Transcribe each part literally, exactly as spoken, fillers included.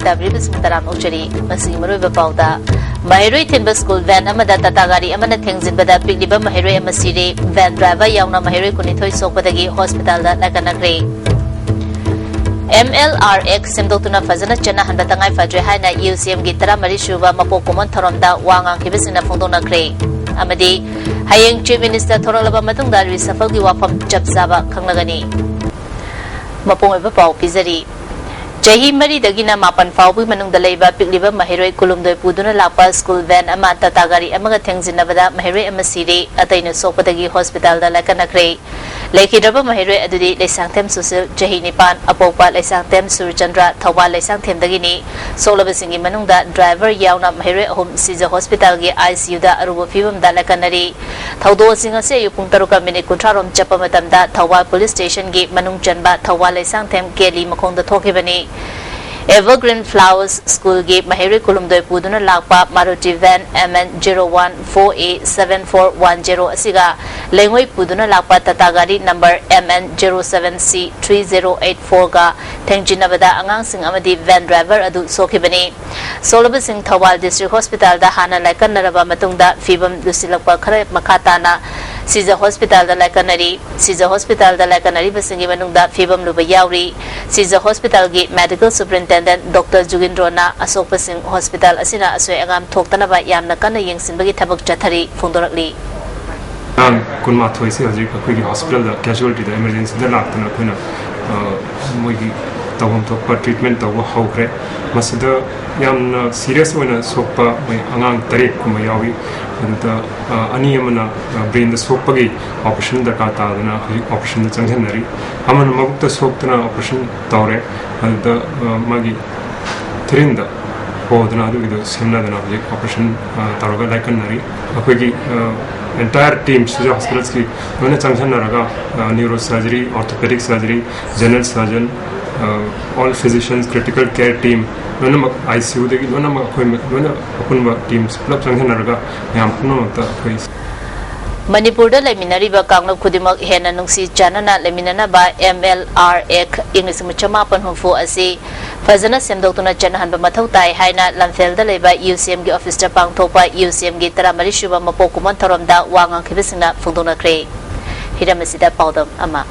ꯇꯥꯕꯤꯔꯤꯕꯁꯤꯡ ꯇꯔꯥꯝꯅ ꯑꯣꯛꯆꯔꯤ꯫ ꯃꯁꯤꯒꯤ ꯃꯔꯨꯑꯣꯏꯕ ꯄꯥꯎꯗ, ꯃꯍꯩꯔꯣꯏ ꯊꯤꯟꯕ ꯁ꯭ꯀꯨꯜ ꯚꯦꯟ ꯑꯃꯗ ꯇꯥꯇꯥ ꯒꯥꯔꯤ ꯑꯃꯅ ꯊꯦꯡꯖꯤꯟꯕꯗ ꯄꯤꯛꯂꯤꯕ ꯃꯍꯩꯔꯣꯏ ꯑꯃ ꯁꯤꯔꯦ꯫ ꯚꯦꯟ ꯗ꯭ꯔꯥꯏꯚꯔ ꯌꯥꯎꯅ ꯃꯍꯩꯔꯣꯏ ꯀꯨꯟꯅꯤꯊꯣꯏ ꯁꯣꯛꯄꯗꯒꯤ ꯍꯣꯁꯄꯤꯇꯥꯜꯗ ꯂꯥꯏꯀꯠꯅꯈ꯭ꯔꯦ꯫ ꯑꯦꯝ ꯑꯦꯜ ꯑꯥꯔ ꯑꯦꯛꯁ ꯁꯦꯝꯗꯣꯛꯇꯨꯅ ꯐꯖꯅ ꯆꯠꯅꯍꯟꯕ ꯇꯉꯥꯏ ꯐꯗ꯭ꯔꯦ ꯍꯥꯏꯅ ꯌꯨ ꯁꯤ ꯑꯦꯝꯒꯤ ꯇꯔꯥꯃꯔꯤ ꯁꯨꯕ ꯃꯄꯣꯛ ꯀꯨꯝꯑꯣꯟ ꯊꯧꯔꯝꯗ ꯋꯥ ꯉꯥꯡꯈꯤꯕꯁꯤꯡꯅ ꯐꯣꯡꯗꯣꯛꯅꯈ꯭ꯔꯦ꯫ ꯑꯃꯗꯤ ꯍꯌꯦꯡ ꯆꯤꯐ ꯃꯤꯅꯤꯁꯇꯔ ꯊꯣꯔꯛꯂꯕ ꯃꯇꯨꯡꯗ ꯔꯤꯁꯐꯜꯒꯤ ꯋꯥꯐꯝ ꯆꯞ ꯆꯥꯕ ꯈꯪꯂꯒꯅꯤ꯫ ꯃꯄꯨꯡ ꯑꯣꯏꯕ ꯄꯥꯎ ꯄꯤꯖꯔꯤ꯫ ꯆꯍꯤ ꯃꯔꯤꯗꯒꯤꯅ ꯃꯥꯄꯟ ꯐꯥꯎꯕꯒꯤ ꯃꯅꯨꯡꯗ ꯂꯩꯕ ꯄꯤꯛꯂꯤꯕ ꯃꯍꯩꯔꯣꯏ ꯀꯨꯟꯍꯨꯝꯗꯣꯏ ꯄꯨꯗꯨꯅ ꯂꯥꯛꯄ ꯁ꯭ꯀꯨꯜ ꯚꯦꯟ ꯑꯃ ꯇꯥꯇꯥ ꯒꯥꯔꯤ ꯑꯃꯒ ꯊꯦꯡꯖꯤꯟꯅꯕꯗ ꯃꯍꯩꯔꯣꯏ ꯑꯃ ꯁꯤꯔꯦ, ꯑꯇꯩꯅ ꯁꯣꯛꯄꯗꯒꯤ ꯍꯣꯁꯄꯤꯇꯥꯜꯗ ꯂꯥꯏꯀꯠꯅꯈ꯭ꯔꯦ꯫ ꯂꯩꯈꯤꯗ꯭ꯔꯕ ꯃꯍꯩꯔꯣꯏ ꯑꯗꯨꯗꯤ ꯂꯩꯁꯥꯡꯊꯦꯝ ꯁꯨꯁꯤꯜ, ꯆꯍꯤ ꯅꯤꯄꯥꯟ, ꯑꯄꯣꯛꯄ ꯂꯩꯁꯥꯡꯊꯦꯝ ꯁꯨꯔꯆꯟꯗ꯭ꯔ, ꯊꯧꯕꯥꯜ ꯂꯩꯁꯥꯡꯊꯦꯝꯗꯒꯤꯅꯤ꯫ ꯁꯣꯛꯂꯕꯁꯤꯡꯒꯤ ꯃꯅꯨꯡꯗ ꯗ꯭ꯔꯥꯏꯚꯔ ꯌꯥꯎꯅ ꯃꯍꯩꯔꯣꯏ ꯑꯍꯨꯝ ꯁꯤꯖ ꯍꯣꯁꯄꯤꯇꯥꯜꯒꯤ ꯑꯥꯏ ꯁꯤ ꯌꯨꯗ ꯑꯔꯨꯕ ꯐꯤꯕꯝꯗ ꯂꯥꯏꯀꯠꯅꯔꯤ꯫ ꯊꯧꯗꯣꯛꯁꯤꯡ ꯑꯁꯤ ꯑꯌꯨꯛ ꯄꯨꯡ ꯇꯔꯨꯛꯀ ꯃꯤꯅꯤꯠ ꯀꯨꯟꯊ꯭ꯔꯥ ꯔꯣꯝ ꯆꯠꯄ ꯃꯇꯝꯗ ꯊꯧꯕꯥꯜ ꯄꯨꯂꯤꯁ ꯁ꯭ꯇꯦꯁꯟꯒꯤ ꯃꯅꯨꯡ ꯆꯟꯕ ꯊꯧꯕꯥꯜ ꯂꯩꯁꯥꯡꯊꯦꯝ ꯀꯦꯂꯤ ꯃꯈꯣꯡꯗ ꯊꯣꯛꯈꯤꯕꯅꯤ꯫ ꯑꯦꯚꯔꯒ꯭ꯔꯤꯟ ꯐ꯭ꯂꯥꯋꯔꯁ ꯁ꯭ꯀꯨꯜꯒꯤ ꯃꯍꯩꯔꯣꯏ ꯀꯨꯟꯍꯨꯝꯗꯣꯏ ꯄꯨꯗꯨꯅ ꯂꯥꯛꯄ Maruti van M N zero one four A seven four one zero ꯑꯁꯤꯒ ꯂꯩꯉꯣꯏ ꯄꯨꯗꯨꯅ ꯂꯥꯛꯄ ꯇꯥꯇꯥ ꯒꯥꯔꯤ number M N zero seven C three zero eight ꯐꯣꯔꯒ ꯊꯦꯡꯖꯤꯟꯅꯕꯗ ꯑꯉꯥꯡꯁꯤꯡ ꯑꯃꯗꯤ ꯚꯦꯟ ꯗ꯭ꯔꯥꯏꯚꯔ ꯑꯗꯨ ꯁꯣꯛꯈꯤꯕꯅꯤ꯫ ꯁꯣꯛꯂꯕꯁꯤꯡ ꯊꯧꯕꯥꯜ ꯗꯤꯁꯇ꯭ꯔꯤꯛ ꯍꯣꯁꯄꯤꯇꯥꯜꯗ ꯍꯥꯟꯅ ꯂꯥꯏꯀꯠꯅꯔꯕ ꯃꯇꯨꯡꯗ ꯐꯤꯕꯝ ꯂꯨꯁꯤꯜꯂꯛꯄ ꯈꯔ ꯃꯈꯥ ꯇꯥꯅ ꯁꯤꯖ ꯍꯣꯁꯄꯤꯇꯥꯜꯗ ꯂꯥꯏꯀꯠꯅꯔꯤ꯫ ꯁꯤꯖ ꯍꯣꯁꯄꯤꯇꯥꯜꯗ ꯂꯥꯏꯀꯠꯅꯔꯤꯕꯁꯤꯡꯒꯤ ꯃꯅꯨꯡꯗ ꯐꯤꯕꯝ ꯂꯨꯕ ꯌꯥꯎꯔꯤ꯫ ꯁꯤꯖ ꯍꯣꯁꯄꯤꯇꯥꯜꯒꯤ ꯃꯦꯗꯤꯀꯦꯜ ꯁꯨꯄꯔꯤꯟꯇꯦꯟꯗꯦꯟꯠ ꯗꯣꯛꯇꯔ ꯖꯨꯒꯤꯟꯗ꯭ꯔꯣꯅ ꯑꯁꯣꯛꯄꯁꯤꯡ ꯍꯣꯁꯄꯤꯇꯥꯜ ꯑꯁꯤꯅ ꯑꯁꯣꯏ ꯑꯉꯥꯝ ꯊꯣꯛꯇꯅꯕ ꯌꯥꯝꯅ ꯀꯟꯅ ꯌꯦꯡꯁꯤꯟꯕꯒꯤ ꯊꯕꯛ ꯆꯠꯊꯔꯤ ꯐꯣꯡꯗꯣꯔꯛꯂꯤ꯫ ꯑꯉꯥꯡ ꯀꯨꯟꯃꯥꯊꯣꯏꯁꯦ ꯍꯧꯖꯤꯛ ꯑꯩꯈꯣꯏꯒꯤ ꯍꯣꯁꯄꯤꯇꯥꯜꯗ ꯀꯦꯖꯨꯋꯦꯂꯤꯇꯤꯗ ꯏꯃꯔꯖꯦꯟꯁꯤꯗ ꯂꯥꯛꯇꯅ ꯑꯩꯈꯣꯏꯅ, ꯑ, ꯃꯣꯏꯒꯤ ꯇꯧꯐꯝ ꯊꯣꯛꯄ ꯇ꯭ꯔꯤꯠꯃꯦꯟ ꯇꯧꯕ ꯍꯧꯈ꯭ꯔꯦ꯫ ꯃꯁꯤꯗ ꯌꯥꯝꯅ ꯁꯤꯔꯤꯌꯁ ꯑꯣꯏꯅ ꯁꯣꯛꯄ ꯃꯣꯏ ꯑꯉꯥꯡ ꯇꯔꯦꯠꯀꯨꯝꯕ ꯌꯥꯎꯏ꯫ ꯑꯗꯨꯗ, ꯑ, ꯑꯅꯤ ꯑꯃꯅ, ꯑ, ꯕ꯭ꯔꯦꯟꯗ ꯁꯣꯛꯄꯒꯤ ꯑꯣꯄꯔꯦꯁꯟ ꯗꯔꯀꯥꯔ ꯇꯥꯗꯅ ꯍꯧꯖꯤꯛ ꯑꯣꯄꯔꯦꯁꯟꯗ ꯆꯪꯁꯤꯟꯅꯔꯤ꯫ ꯑꯃꯅ ꯃꯕꯨꯛꯇ ꯁꯣꯛꯇꯅ ꯑꯣꯄꯔꯦꯁꯟ ꯇꯧꯔꯦ꯫ ꯑꯗꯨꯗ, ꯑ, ꯃꯥꯒꯤ ꯊꯤꯔꯤꯟꯗ ꯍꯣꯗꯅ ꯑꯗꯨꯒꯤꯗꯣ ꯁꯦꯝꯅꯗꯅ ꯍꯧꯖꯤꯛ ꯑꯣꯄꯔꯦꯁꯟ, ꯑ, ꯇꯧꯔꯒ ꯂꯥꯏꯀꯠꯅꯔꯤ꯫ ꯑꯩꯈꯣꯏꯒꯤ, ꯑ, ꯑꯦꯟꯇꯥꯌꯔ ꯇꯤꯝ ꯁꯤꯖ ꯍꯣꯁꯄꯤꯇꯥꯜꯁꯀꯤ ꯂꯣꯏꯅ ꯆꯪꯁꯤꯟꯅꯔꯒ, uh, neuro surgery, orthopaedic surgery, general surgeon, uh, all physicians, critical care team ꯂꯣꯏꯅꯃꯛ, ꯑꯥꯏ ꯁꯤ ꯌꯨꯗꯒꯤ ꯂꯣꯏꯅꯃꯛ ꯑꯩꯈꯣꯏ ꯂꯣꯏꯅ ꯑꯄꯨꯟꯕ ꯇꯤꯝꯁ ꯄꯨꯂꯞ ꯆꯪꯁꯤꯟꯅꯔꯒ ꯃꯌꯥꯝ ꯄꯨꯝꯅꯃꯛꯇ ꯑꯩꯈꯣꯏ ꯃꯅꯤꯄꯨꯔꯗ ꯂꯩꯃꯤꯟꯅꯔꯤꯕ ꯀꯥꯡꯂꯨꯞ ꯈꯨꯗꯤꯡꯃꯛ ꯍꯦꯟꯅ ꯅꯨꯡꯁꯤ ꯆꯥꯟꯅꯅ ꯂꯩꯃꯤꯟꯅꯅꯕ M L R Act ꯏꯪ ꯂꯤꯁꯤꯡ ꯑꯃ ꯆꯃꯥꯄꯟ ꯍꯨꯝꯐꯨ ꯑꯁꯤ ꯐꯖꯅ ꯁꯦꯝꯗꯣꯛꯇꯨꯅ ꯆꯠꯅꯍꯟꯕ ꯃꯊꯧ ꯇꯥꯏ ꯍꯥꯏꯅ ꯂꯝꯐꯦꯜꯗ ꯂꯩꯕ UCMꯒꯤ ꯑꯣꯐꯤꯁꯇ ꯄꯥꯡꯊꯣꯛꯄ UCMꯒꯤ ꯇꯔꯥꯃꯔꯤ ꯁꯨꯕ ꯃꯄꯣꯛ ꯀꯨꯝꯑꯣꯟ ꯊꯧꯔꯝꯗ ꯋꯥ ꯉꯥꯡꯈꯤꯕꯁꯤꯡꯅ ꯐꯣꯡꯗꯣꯛꯅꯈ꯭ꯔꯦ꯫ ꯍꯤꯔꯝ ꯑꯁꯤꯗ ꯄꯥꯎꯗꯝ ꯑꯃ꯫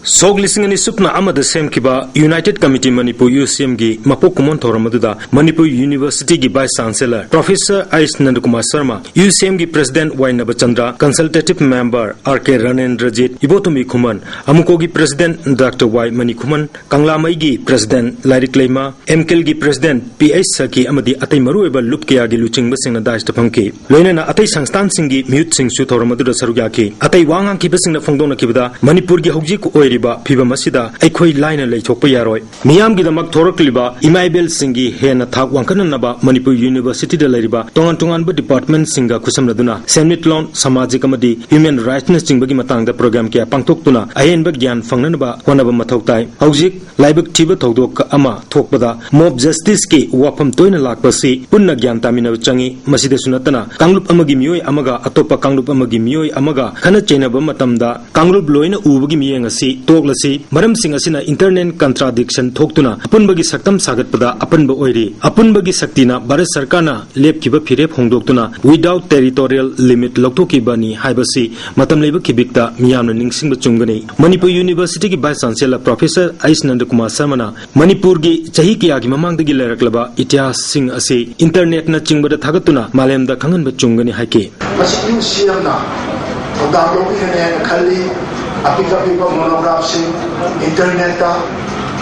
ꯁꯣꯛ ꯂꯤꯁꯤꯡ ꯑꯅꯤ ꯁꯨꯞꯅ ꯑꯃꯗ ꯁꯦꯝꯈꯤꯕ United Committee Manipur UCMꯒꯤ ꯃꯄꯣꯛ ꯀꯨꯝꯑꯣꯟ ꯊꯧꯔꯝ ꯑꯗꯨꯗ ꯃꯅꯤꯄꯨꯔ Universityꯒꯤ Vice Chancellor Professor ꯑꯩꯁ ꯅꯟꯗꯀꯨꯃꯥꯔ ꯁꯔꯃ, UCMꯒꯤ President ꯋꯥꯏ ꯅꯕꯆꯟꯗ꯭ꯔ, Consultative Member R K ꯔꯅꯦꯟꯗ꯭ꯔꯖꯤꯠ, ꯏꯕꯣꯇꯣꯝꯕꯤ ꯈꯨꯃꯟ, ꯑꯃꯨꯀꯣꯒꯤ President Doctor ꯋꯥꯏ ꯃꯅꯤꯈꯨꯃꯟ, ꯀꯪꯂꯥꯃꯩꯒꯤ President ꯂꯥꯏꯔꯤꯛ ꯂꯩꯃ, ꯑꯦꯝꯀꯦꯜꯒꯤ President ꯄꯤ ꯑꯩꯆ ꯁꯈꯤ ꯑꯃꯗꯤ ꯑꯇꯩ ꯃꯔꯨꯑꯣꯏꯕ ꯂꯨꯞ ꯀꯌꯥꯒꯤ ꯂꯨꯆꯤꯡꯕꯁꯤꯡꯅ ꯗꯥꯏꯁꯇ ꯐꯝꯈꯤ꯫ ꯂꯣꯏꯅꯅ ꯑꯇꯩ ꯁꯪꯁꯊꯥꯟꯁꯤꯡꯒꯤ ꯃꯤꯍꯨꯠꯁꯤꯡꯁꯨ ꯊꯧꯔꯝ ꯑꯗꯨꯗ ꯁꯔꯨꯛ ꯌꯥꯈꯤ꯫ ꯑꯇꯩ ꯋꯥ ꯉꯥꯡꯈꯤꯕꯁꯤꯡꯅ ꯐꯣꯡꯗꯣꯛꯅꯈꯤꯕꯗ, ꯃꯅꯤꯄꯨꯔꯒꯤ ꯍꯧꯖꯤꯛ ꯑꯣꯏꯔꯤꯕ ꯐꯤꯕꯝ ꯑꯁꯤꯗ ꯑꯩꯈꯣꯏ ꯂꯥꯏꯅ ꯂꯩꯊꯣꯛꯄ ꯌꯥꯔꯣꯏ꯫ ꯃꯤꯌꯥꯝꯒꯤꯗꯃꯛ ꯊꯣꯔꯛꯂꯤꯕ ꯏꯃꯥ ꯏꯕꯦꯜꯁꯤꯡꯒꯤ ꯍꯦꯟꯅ ꯊꯥꯛ ꯋꯥꯡꯈꯠꯅꯅꯕ ꯃꯅꯤꯄꯨꯔ Universityꯗ ꯂꯩꯔꯤꯕ ꯇꯣꯉꯥꯟ ꯇꯣꯉꯥꯟꯕ departmentꯁꯤꯡꯒ ꯈꯨꯠꯁꯝꯅꯗꯨꯅ ꯁꯦꯟꯃꯤꯠꯂꯣꯟ, ꯁꯃꯥꯖꯤꯛ ꯑꯃꯗꯤ human rightsꯅꯆꯤꯡꯕꯒꯤ ꯃꯇꯥꯡꯗ program ꯀꯌꯥ ꯄꯥꯡꯊꯣꯛꯇꯨꯅ ꯑꯍꯦꯟꯕ ꯒ꯭ꯌꯥꯟ ꯐꯪꯅꯅꯕ ꯍꯣꯠꯅꯕ ꯃꯊꯧ ꯇꯥꯏ꯫ ꯍꯧꯖꯤꯛ ꯂꯥꯏꯕꯛ ꯊꯤꯕ ꯊꯧꯗꯣꯛ ꯑꯃ ꯊꯣꯛꯄꯗ mob justiceꯀꯤ ꯋꯥꯐꯝ ꯇꯣꯏꯅ ꯂꯥꯛꯄ ꯑꯁꯤ ꯄꯨꯟꯅ ꯒ꯭ꯌꯥꯟ ꯇꯥꯃꯤꯟꯅꯕ ꯆꯪꯏ꯫ ꯃꯁꯤꯗꯁꯨ ꯅꯠꯇꯅ, ꯀꯥꯡꯂꯨꯞ ꯑꯃꯒꯤ ꯃꯤꯑꯣꯏ ꯑꯃꯒ ꯑꯇꯣꯞꯄ ꯀꯥꯡꯂꯨꯞ ꯑꯃꯒꯤ ꯃꯤꯑꯣꯏ ꯑꯃꯒ ꯈꯟꯅ ꯆꯩꯅꯕ ꯃꯇꯝꯗ ꯀꯥꯡꯂꯨꯞ ꯂꯣꯏꯅ ꯎꯕꯒꯤ ꯃꯤꯠꯌꯦꯡ ꯑꯁꯤ ꯇꯣꯛꯂꯁꯤ꯫ ꯃꯔꯝꯁꯤꯡ ꯑꯁꯤꯅ internal contradiction ꯊꯣꯛꯇꯨꯅ ꯑꯄꯨꯟꯕꯒꯤ ꯁꯛꯇꯝ ꯁꯥꯒꯠꯄꯗ ꯑꯄꯟꯕ ꯑꯣꯏꯔꯤ꯫ ꯑꯄꯨꯟꯕꯒꯤ ꯁꯛꯇꯤꯅ ꯚꯥꯔꯠ ꯁꯔꯀꯥꯔꯅ ꯂꯦꯞꯈꯤꯕ ꯐꯤꯔꯦꯞ ꯍꯣꯡꯗꯣꯛꯇꯨꯅ without territorial limit ꯂꯧꯊꯣꯛꯈꯤꯕꯅꯤ ꯍꯥꯏꯕꯁꯤ ꯃꯇꯝ ꯂꯩꯕ ꯈꯤꯕꯤꯛꯇ ꯃꯤꯌꯥꯝꯅ ꯅꯤꯡꯁꯤꯡꯕ ꯆꯨꯝꯒꯅꯤ꯫ ꯃꯅꯤꯄꯨꯔ Universityꯒꯤ Vice Chancellor Professor ꯑꯩꯁ ꯅꯟꯗꯀꯨꯃꯥꯔ ꯁꯔꯃꯅ ꯃꯅꯤꯄꯨꯔꯒꯤ ꯆꯍꯤ ꯀꯌꯥꯒꯤ ꯃꯃꯥꯡꯗꯒꯤ ꯂꯩꯔꯛꯂꯕ ꯏꯇꯤꯍꯥꯁꯁꯤꯡ ꯑꯁꯤ internetꯅꯆꯤꯡꯕꯗ ꯊꯥꯒꯠꯇꯨꯅ ꯃꯥꯂꯦꯝꯗ ꯈꯪꯍꯟꯕ ꯆꯨꯝꯒꯅꯤ ꯍꯥꯏꯈꯤ꯫ ꯃꯁꯤ ꯌꯨꯝꯁꯤ ꯌꯥꯝꯅ ꯊꯧꯗꯥꯡ ꯂꯧꯕꯤꯒꯅꯤ ꯍꯥꯏꯅ ꯈꯜꯂꯤ꯫ ꯑꯄꯤꯛ ꯑꯄꯤꯛꯄ monographꯁꯤꯡ internetꯇ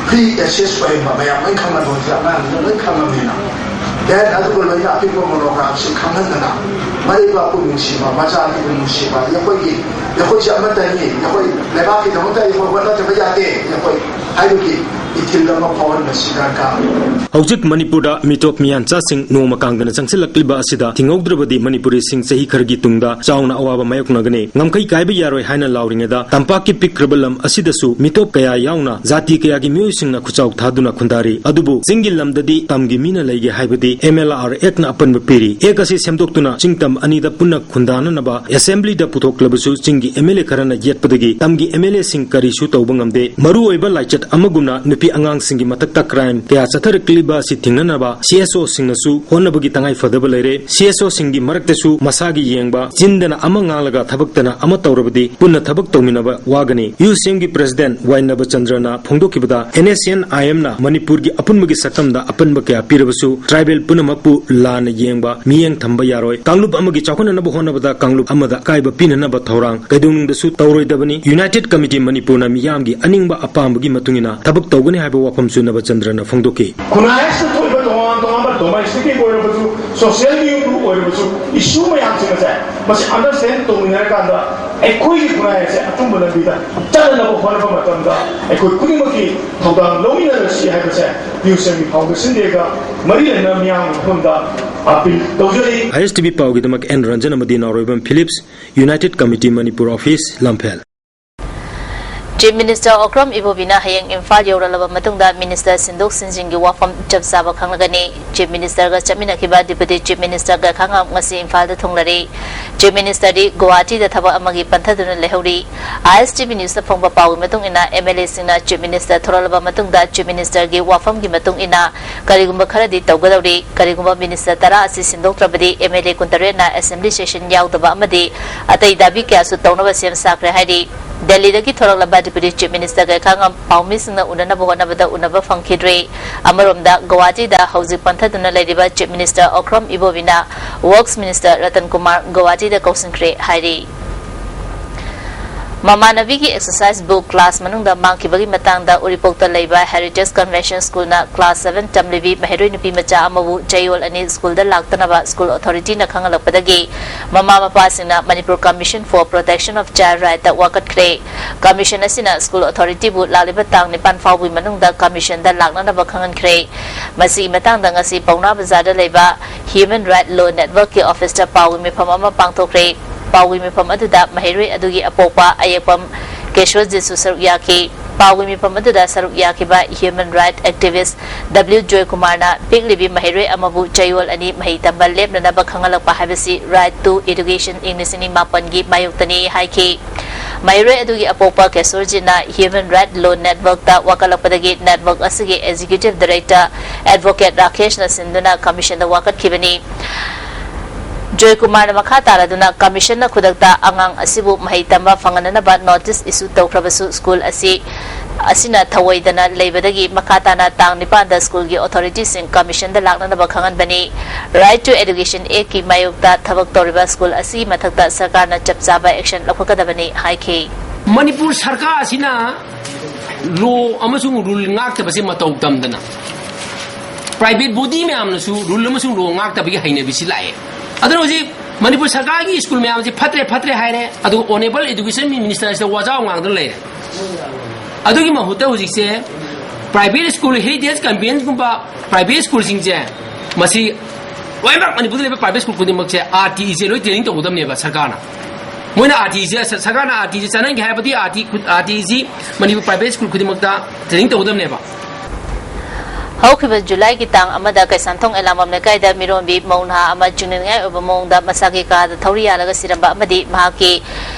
free access ꯑꯣꯏꯍꯟꯕ, ꯃꯌꯥꯝ ꯂꯣꯏ ꯈꯪꯍꯟꯕ, ꯍꯧꯖꯤꯛ ꯑꯉꯥꯡꯁꯤꯡꯅ ꯂꯣꯏ ꯈꯪꯉꯕꯅꯤꯅ꯫ Then ꯑꯗꯨꯒ ꯂꯣꯏꯅ ꯑꯄꯤꯛꯄ monographꯁꯤꯡ ꯈꯪꯍꯟꯗꯅ ꯃꯔꯩꯕꯥꯛꯄꯨ ꯅꯨꯡꯁꯤꯕ, ꯃꯆꯥ ꯑꯅꯤꯕꯨ ꯅꯨꯡꯁꯤꯕ, ꯑꯩꯈꯣꯏꯒꯤ, ꯑꯩꯈꯣꯏꯁꯦ ꯑꯃꯠꯇꯅꯤ, ꯑꯩꯈꯣꯏ ꯂꯩꯕꯥꯛꯀꯤꯗꯃꯛꯇ ꯑꯩꯈꯣꯏ ꯍꯣꯠꯅꯗꯕ ꯌꯥꯗꯦ, ꯑꯩꯈꯣꯏ ꯍꯥꯏꯕꯒꯤ ꯏꯊꯤꯜ ꯑꯃ ꯐꯥꯎꯍꯟꯕꯁꯤ ꯗꯔꯀꯥꯔ ꯑꯣꯏ꯫ ꯍꯧꯖꯤꯛ ꯃꯅꯤꯄꯨꯔꯗ ꯃꯤꯇꯣꯞ ꯃꯤꯌꯥꯟꯆꯥꯁꯤꯡ ꯅꯣꯡꯃ ꯀꯥꯡꯗꯅ ꯆꯪꯁꯤꯜꯂꯛꯂꯤꯕ ꯑꯁꯤꯗ ꯊꯤꯡꯍꯧꯗ꯭ꯔꯕꯗꯤ ꯃꯅꯤꯄꯨꯔꯤꯁꯤꯡ ꯆꯍꯤ ꯈꯔꯒꯤ ꯇꯨꯡꯗ ꯆꯥꯎꯅ ꯑꯋꯥꯕ ꯃꯥꯌꯣꯛꯅꯒꯅꯤ꯫ ꯉꯝꯈꯩ ꯀꯥꯏꯕ ꯌꯥꯔꯣꯏ ꯍꯥꯏꯅ ꯂꯥꯎꯔꯤꯉꯩꯗ ꯇꯝꯄꯥꯛꯀꯤ ꯄꯤꯛꯈ꯭ꯔꯕ ꯂꯝ ꯑꯁꯤꯗꯁꯨ ꯃꯤꯇꯣꯞ ꯀꯌꯥ ꯌꯥꯎꯅ ꯖꯥꯇꯤ ꯀꯌꯥꯒꯤ ꯃꯤꯑꯣꯏꯁꯤꯡꯅ ꯈꯨꯆꯥꯎ ꯊꯥꯗꯨꯅ ꯈꯨꯟꯗꯥꯔꯤ꯫ ꯑꯗꯨꯕꯨ ꯆꯤꯡꯒꯤ ꯂꯝꯗꯗꯤ ꯇꯝꯒꯤ ꯃꯤꯅ ꯂꯩꯒꯦ ꯍꯥꯏꯕꯗꯤ M L R Act ꯅ ꯑꯄꯟꯕ ꯄꯤꯔꯤ꯫ Act ꯑꯁꯤ ꯁꯦꯝꯗꯣꯛꯇꯨꯅ ꯆꯤꯡ ꯇꯝ ꯑꯅꯤꯗ ꯄꯨꯟꯅ ꯈꯨꯟꯗꯥꯅꯅꯕ assembly ꯗ ꯄꯨꯊꯣꯛꯂꯕꯁꯨ ꯆꯤꯡꯒꯤ M L A ꯈꯔꯅ ꯌꯦꯠꯄꯗꯒꯤ ꯇꯝꯒꯤ M L A ꯁꯤꯡ ꯀꯔꯤꯁꯨ ꯇꯧꯕ ꯉꯝꯗꯦ꯫ ꯃꯔꯨꯑꯣꯏꯕ ꯂꯥꯏꯆꯠ ꯑꯃꯒꯨꯝꯅ ꯅꯨꯄꯤ ꯑꯉꯥꯡꯁꯤꯡꯒꯤ ꯃꯊꯛꯇ crime ꯀꯌꯥ ꯆꯠꯊꯔꯛꯂꯤꯕ ꯑꯁꯤ ꯊꯤꯡꯅꯅꯕ C S O ꯁꯤꯡꯅꯁꯨ ꯍꯣꯠꯅꯕꯒꯤ ꯇꯉꯥꯏ ꯐꯗꯕ ꯂꯩꯔꯦ꯫ C S O ꯁꯤꯡꯒꯤ ꯃꯔꯛꯇꯁꯨ ꯃꯁꯥꯒꯤ ꯌꯦꯡꯕ, ꯆꯤꯟꯗꯅ ꯑꯃ ꯉꯥꯡꯂꯒ ꯊꯕꯛꯇꯅ ꯑꯃ ꯇꯧꯔꯕꯗꯤ ꯄꯨꯟꯅ ꯊꯕꯛ ꯇꯧꯃꯤꯟꯅꯕ ꯋꯥꯒꯅꯤ꯫ U C M ꯒꯤ president Y ꯅꯕꯆꯟꯗ꯭ꯔꯅ ꯐꯣꯡꯗꯣꯛꯈꯤꯕꯗ N S C N I M ꯅ ꯃꯅꯤꯄꯨꯔꯒꯤ ꯑꯄꯨꯟꯕꯒꯤ ꯁꯛꯇꯝꯗ ꯑꯄꯟꯕ ꯀꯌꯥ ꯄꯤꯔꯕꯁꯨ tribal ꯄꯨꯝꯅꯃꯛꯄꯨ ꯂꯥꯟꯅ ꯌꯦꯡꯕ, ꯃꯤꯠꯌꯦꯡ ꯊꯝꯕ ꯌꯥꯔꯣꯏ꯫ ꯀꯥꯡꯂꯨꯞ ꯑꯃꯒꯤ ꯆꯥꯎꯈꯠꯅꯅꯕ ꯍꯣꯠꯅꯕꯗ ꯀꯥꯡꯂꯨꯞ ꯑꯃꯗ ꯑꯀꯥꯏꯕ ꯄꯤꯅꯅꯕ ꯊꯧꯔꯥꯡ ꯀꯩꯗꯧꯅꯨꯡꯗꯁꯨ ꯇꯧꯔꯣꯏꯗꯕꯅꯤ꯫ United Committee ꯃꯅꯤꯄꯨꯔꯅ ꯃꯤꯌꯥꯝꯒꯤ ꯑꯅꯤꯡꯕ ꯑꯄꯥꯝꯕꯒꯤ ꯃꯇꯨꯡ ꯏꯟꯅ ꯊꯕꯛ ꯇꯧꯒꯅꯤ ꯍꯥꯏꯕ ꯋꯥꯐꯝꯁꯨ ꯅꯕꯆꯟꯗ꯭ꯔꯅ ꯐꯣꯡꯗꯣꯛꯈꯤ꯫ ꯈꯨꯟꯅꯥꯏ ꯑꯁꯤꯗ ꯊꯣꯛꯏꯕ ꯇꯣꯉꯥꯟ ꯇꯣꯉꯥꯟꯕ domestic ꯑꯣꯏꯔꯕꯁꯨ, social ꯒꯤ ꯑꯣꯏꯔꯕꯁꯨ issue ꯃꯌꯥꯝꯁꯤꯡ ꯑꯁꯦ ꯃꯁꯤ understand ꯇꯧꯃꯤꯟꯅꯔꯀꯥꯟꯗ ꯑꯩꯈꯣꯏꯒꯤ ꯈꯨꯟꯅꯥꯏ ꯑꯁꯦ ꯑꯆꯨꯝꯕ ꯂꯝꯕꯤꯗ ꯆꯠꯅꯅꯕ ꯍꯣꯠꯅꯕ ꯃꯇꯝꯗ ꯑꯩꯈꯣꯏ ꯈꯨꯗꯤꯡꯃꯛꯀꯤ ꯊꯧꯗꯥꯡ ꯂꯧꯃꯤꯟꯅꯔꯁꯤ ꯍꯥꯏꯕꯁꯦ U C M ꯒꯤ foundation day ꯒ ꯃꯔꯤ ꯂꯩꯅꯅ ꯃꯤꯌꯥꯝꯒꯤ ꯃꯐꯝꯗ appeal ꯇꯧꯖꯔꯤ꯫ I S T V ꯄꯥꯎꯒꯤꯗꯃꯛ N Ranjan ꯑꯃꯗꯤ Naoroibam Philips, United Committee Manipur office, Lamphel. Chief Minister Okram Ibobiꯅ ꯍꯌꯦꯡ ꯏꯝꯐꯥꯜ ꯌꯧꯔꯛꯂꯕ ꯃꯇꯨꯡꯗ Minister ꯁꯤꯟꯗꯣꯛ ꯁꯤꯟꯖꯤꯟꯒꯤ ꯋꯥꯐꯝ ꯆꯞ ꯆꯥꯕ ꯈꯪꯂꯒꯅꯤ꯫ Chief Ministerꯒ ꯆꯠꯃꯤꯟꯅꯈꯤꯕ Deputy Chief Minister ꯒꯩꯈꯥꯉꯝ ꯉꯁꯤ ꯏꯝꯐꯥꯜꯗ ꯊꯨꯡꯂꯔꯤ꯫ Chief Ministerꯗꯤ ꯒꯨꯋꯥꯍꯥꯇꯤꯗ ꯊꯕꯛ ꯑꯃꯒꯤ ꯄꯟꯊꯗꯨꯅ ꯂꯩꯍꯧꯔꯤ꯫ I S T V Newsꯇ ꯐꯪꯕ ꯄꯥꯎꯒꯤ ꯃꯇꯨꯡ ꯏꯟꯅ, M L Aꯁꯤꯡꯅ Chief Minister ꯊꯣꯔꯛꯂꯕ ꯃꯇꯨꯡꯗ Chief Ministerꯒꯤ ꯋꯥꯐꯝꯒꯤ ꯃꯇꯨꯡ ꯏꯟꯅ ꯀꯔꯤꯒꯨꯝꯕ ꯈꯔꯗꯤ ꯇꯧꯒꯗꯧꯔꯤ꯫ ꯀꯔꯤꯒꯨꯝꯕ Minister ꯇꯔꯥ ꯑꯁꯤ ꯁꯤꯟꯗꯣꯛꯇ꯭ꯔꯕꯗꯤ M L A ꯀꯨꯟꯇꯔꯦꯠꯅ Assembly Session ꯌꯥꯎꯗꯕ ꯑꯃꯗꯤ ꯑꯇꯩ ꯗꯥꯕꯤ ꯀꯌꯥꯁꯨ ꯇꯧꯅꯕ ꯁꯦꯝ ꯁꯥꯈ꯭ꯔꯦ ꯍꯥꯏꯔꯤ꯫ ꯗꯦꯜꯂꯤꯗꯒꯤ ꯊꯣꯔꯛꯂꯕ Deputy Chief Minister ꯒꯩꯈꯥꯉꯝ ꯄꯥꯎꯃꯤꯁꯤꯡꯅ ꯎꯅꯅꯕ ꯍꯣꯠꯅꯕꯗ ꯎꯅꯕ ꯐꯪꯈꯤꯗ꯭ꯔꯦ꯫ ꯑꯃꯔꯣꯝꯗ, ꯒꯧꯍꯥꯇꯤꯗ ꯍꯧꯖꯤꯛ ꯄꯟꯊꯗꯨꯅ ꯂꯩꯔꯤꯕ Chief Minister Okram Ibobiꯅ Works Minister Ratan Kumar ꯒꯧꯍꯥꯇꯤꯗ ꯀꯧꯁꯤꯟꯈ꯭ꯔꯦ ꯍꯥꯏꯔꯤ꯫ ꯃꯃꯥꯟꯅꯕꯤꯒꯤ exercise book class ꯃꯅꯨꯡꯗ ꯃꯥꯡꯈꯤꯕꯒꯤ ꯃꯇꯥꯡꯗ ꯎꯔꯤꯄꯣꯛꯇ ꯂꯩꯕ Heritage Convention Schoolꯅ class seven ꯇꯝꯂꯤꯕꯤ ꯃꯍꯩꯔꯣꯏ ꯅꯨꯄꯤ ꯃꯆꯥ ꯑꯃꯕꯨ ꯆꯌꯣꯜ ꯑꯅꯤ ꯁ꯭ꯀꯨꯜꯗ ꯂꯥꯛꯇꯅꯕ ꯁ꯭ꯀꯨꯜ ꯑꯣꯊꯣꯔꯤꯇꯤꯅ ꯈꯪꯍꯜꯂꯛꯄꯗꯒꯤ ꯃꯃꯥ ꯃꯄꯥꯁꯤꯡꯅ Manipur Commission for Protection of Child Rightꯇ ꯋꯥꯀꯠꯈ꯭ꯔꯦ꯫ ꯀꯃꯤꯁꯟ ꯑꯁꯤꯅ ꯁ꯭ꯀꯨꯜ ꯑꯣꯊꯣꯔꯤꯇꯤꯕꯨ ꯂꯥꯛꯂꯤꯕ ꯇꯥꯡ ꯅꯤꯄꯥꯟ ꯐꯥꯎꯕꯒꯤ ꯃꯅꯨꯡꯗ ꯀꯃꯤꯁꯟꯗ ꯂꯥꯛꯅꯅꯕ ꯈꯪꯍꯟꯈ꯭ꯔꯦ꯫ ꯃꯁꯤꯒꯤ ꯃꯇꯥꯡꯗ ꯉꯁꯤ ꯄꯥꯎꯅꯥ ꯕꯖꯥꯔꯗ ꯂꯩꯕ Human Right Law Networkꯀꯤ ꯑꯣꯐꯤꯁꯇ ꯄꯥꯎꯒꯤ ꯃꯤꯐꯝ ꯑꯃ ꯄꯥꯡꯊꯣꯛꯈ꯭ꯔꯦ꯫ ꯄꯥꯎꯒꯤ ꯃꯤꯐꯝ ꯑꯗꯨꯗ ꯃꯍꯩꯔꯣꯏ ꯑꯗꯨꯒꯤ ꯑꯄꯣꯛꯄ ꯑꯌꯦꯛꯄꯝ ꯀꯦꯁꯣꯔꯖꯤꯠꯁꯨ ꯁꯔꯨꯛ ꯌꯥꯈꯤ꯫ ꯄꯥꯎꯒꯤ ꯃꯤꯐꯝ ꯑꯗꯨꯗ ꯁꯔꯨꯛ ꯌꯥꯈꯤꯕ human right activist W ꯖꯣꯏꯀꯨꯃꯥꯔꯅ ꯄꯤꯛꯂꯤꯕꯤ ꯃꯍꯩꯔꯣꯏ ꯑꯃꯕꯨ ꯆꯌꯣꯜ ꯑꯅꯤ ꯃꯍꯩ ꯇꯝꯕ ꯂꯦꯞꯅꯅꯕ ꯈꯪꯍꯜꯂꯛꯄ ꯍꯥꯏꯕꯁꯤ Right to Education ꯏꯪ ꯂꯤꯁꯤꯡ ꯑꯅꯤ ꯃꯥꯄꯟꯒꯤ ꯃꯥꯌꯣꯛꯇꯅꯤ ꯍꯥꯏꯈꯤ꯫ ꯃꯍꯩꯔꯣꯏ ꯑꯗꯨꯒꯤ ꯑꯄꯣꯛꯄ ꯀꯦꯁꯣꯔꯖꯤꯠꯅ Human Right Law Networkꯇ ꯋꯥꯀꯠꯂꯛꯄꯗꯒꯤ network ꯑꯁꯤꯒꯤ executive director advocate ꯔꯥꯀꯦꯁꯅ ꯁꯤꯟꯗꯨꯅ ꯀꯃꯤꯁꯟꯗ ꯋꯥꯀꯠꯈꯤꯕꯅꯤ꯫ ꯖꯣꯏꯀꯨꯃꯥꯔꯅ ꯃꯈꯥ ꯇꯥꯔꯗꯨꯅ ꯀꯃꯤꯁꯟꯅ ꯈꯨꯗꯛꯇ ꯑꯉꯥꯡ ꯑꯁꯤꯕꯨ ꯃꯍꯩ ꯇꯝꯕ ꯐꯪꯍꯟꯅꯅꯕ notice issue ꯇꯧꯈ꯭ꯔꯕꯁꯨ ꯁ꯭ꯀꯨꯜ ꯑꯁꯤ ꯑꯁꯤꯅ ꯊꯧꯑꯣꯏꯗꯅ ꯂꯩꯕꯗꯒꯤ ꯃꯈꯥ ꯇꯥꯅ ꯇꯥꯡ ꯅꯤꯄꯥꯟꯗ ꯁ꯭ꯀꯨꯜꯒꯤ ꯑꯣꯊꯣꯔꯤꯇꯤꯁꯤꯡ ꯀꯃꯤꯁꯟꯗ ꯂꯥꯛꯅꯅꯕ ꯈꯪꯍꯟꯕꯅꯤ꯫ Right to Education Actꯀꯤ ꯃꯥꯌꯣꯛꯇ ꯊꯕꯛ ꯇꯧꯔꯤꯕ ꯁ꯭ꯀꯨꯜ ꯑꯁꯤꯒꯤ ꯃꯊꯛꯇ ꯁꯔꯀꯥꯔꯅ ꯆꯞ ꯆꯥꯕ action ꯂꯧꯈꯠꯀꯗꯕꯅꯤ ꯍꯥꯏꯈꯤ꯫ ꯃꯅꯤꯄꯨꯔ ꯁꯔꯀꯥꯔ ꯑꯁꯤꯅ law ꯑꯃꯁꯨꯡ rule ꯉꯥꯛꯇꯕꯁꯦ ꯃꯇꯧ ꯇꯝꯗꯅ private body ꯃꯌꯥꯝꯅꯁꯨ rule ꯑꯃꯁꯨꯡ law ꯉꯥꯛꯇꯕꯒꯤ ꯍꯩꯅꯕꯤꯁꯤ ꯂꯥꯛꯑꯦ꯫ ꯑꯗꯨꯅ ꯍꯧꯖꯤꯛ ꯃꯅꯤꯄꯨꯔ ꯁꯔꯀꯥꯔꯒꯤ ꯁ꯭ꯀꯨꯜ ꯃꯌꯥꯝꯁꯤ ꯐꯠꯇ꯭ꯔꯦ, ꯐꯠꯇ꯭ꯔꯦ ꯍꯥꯏꯔꯦ, ꯑꯗꯨꯒ honourable education minister ꯑꯁꯤꯗ ꯋꯥꯖꯥꯎ ꯉꯥꯡꯗꯨꯅ ꯂꯩꯔꯦ꯫ ꯑꯗꯨꯒꯤ ꯃꯍꯨꯠꯇ ꯍꯧꯖꯤꯛꯁꯦ private school, Heritage Conventionꯒꯨꯝꯕ private schoolꯁꯤꯡꯁꯦ, ꯃꯁꯤ ꯂꯣꯏꯅꯃꯛ ꯃꯅꯤꯄꯨꯔꯗ ꯂꯩꯕ private school ꯈꯨꯗꯤꯡꯃꯛꯁꯦ RTEꯁꯦ ꯂꯣꯏ training ꯇꯧꯒꯗꯕꯅꯦꯕ ꯁꯔꯀꯥꯔꯅ꯫ ꯃꯣꯏꯅ RTEꯁꯦ, ꯁ-, ꯁꯔꯀꯥꯔꯅ RTEꯁꯦ ꯆꯠꯍꯟꯒꯦ ꯍꯥꯏꯔꯕꯗꯤ RT ꯈꯨ-, RTEꯁꯤ ꯃꯅꯤꯄꯨꯔ private school ꯈꯨꯗꯤꯡꯃꯛꯇ training ꯇꯧꯒꯗꯕꯅꯦꯕ꯫ ꯍꯧꯈꯤꯕ ꯖꯨꯂꯥꯏꯒꯤ ꯇꯥꯡ ꯑꯃꯗ ꯀꯩꯁꯥꯝꯊꯣꯡ ꯑꯦꯂꯥꯡꯕꯝ ꯂꯩꯀꯥꯏꯗ ꯃꯤꯔꯣꯟꯕꯤ ꯃꯧ ꯅꯍꯥ ꯑꯃ ꯆꯤꯡꯅꯅꯤꯡꯉꯥꯏ ꯑꯣꯏꯕ ꯃꯑꯣꯡꯗ ꯃꯁꯥꯒꯤ ꯀꯥꯗ ꯊꯧꯔꯤ ꯌꯥꯜꯂꯒ ꯁꯤꯔꯝꯕ ꯑꯃꯗꯤ ꯃꯍꯥꯛꯀꯤ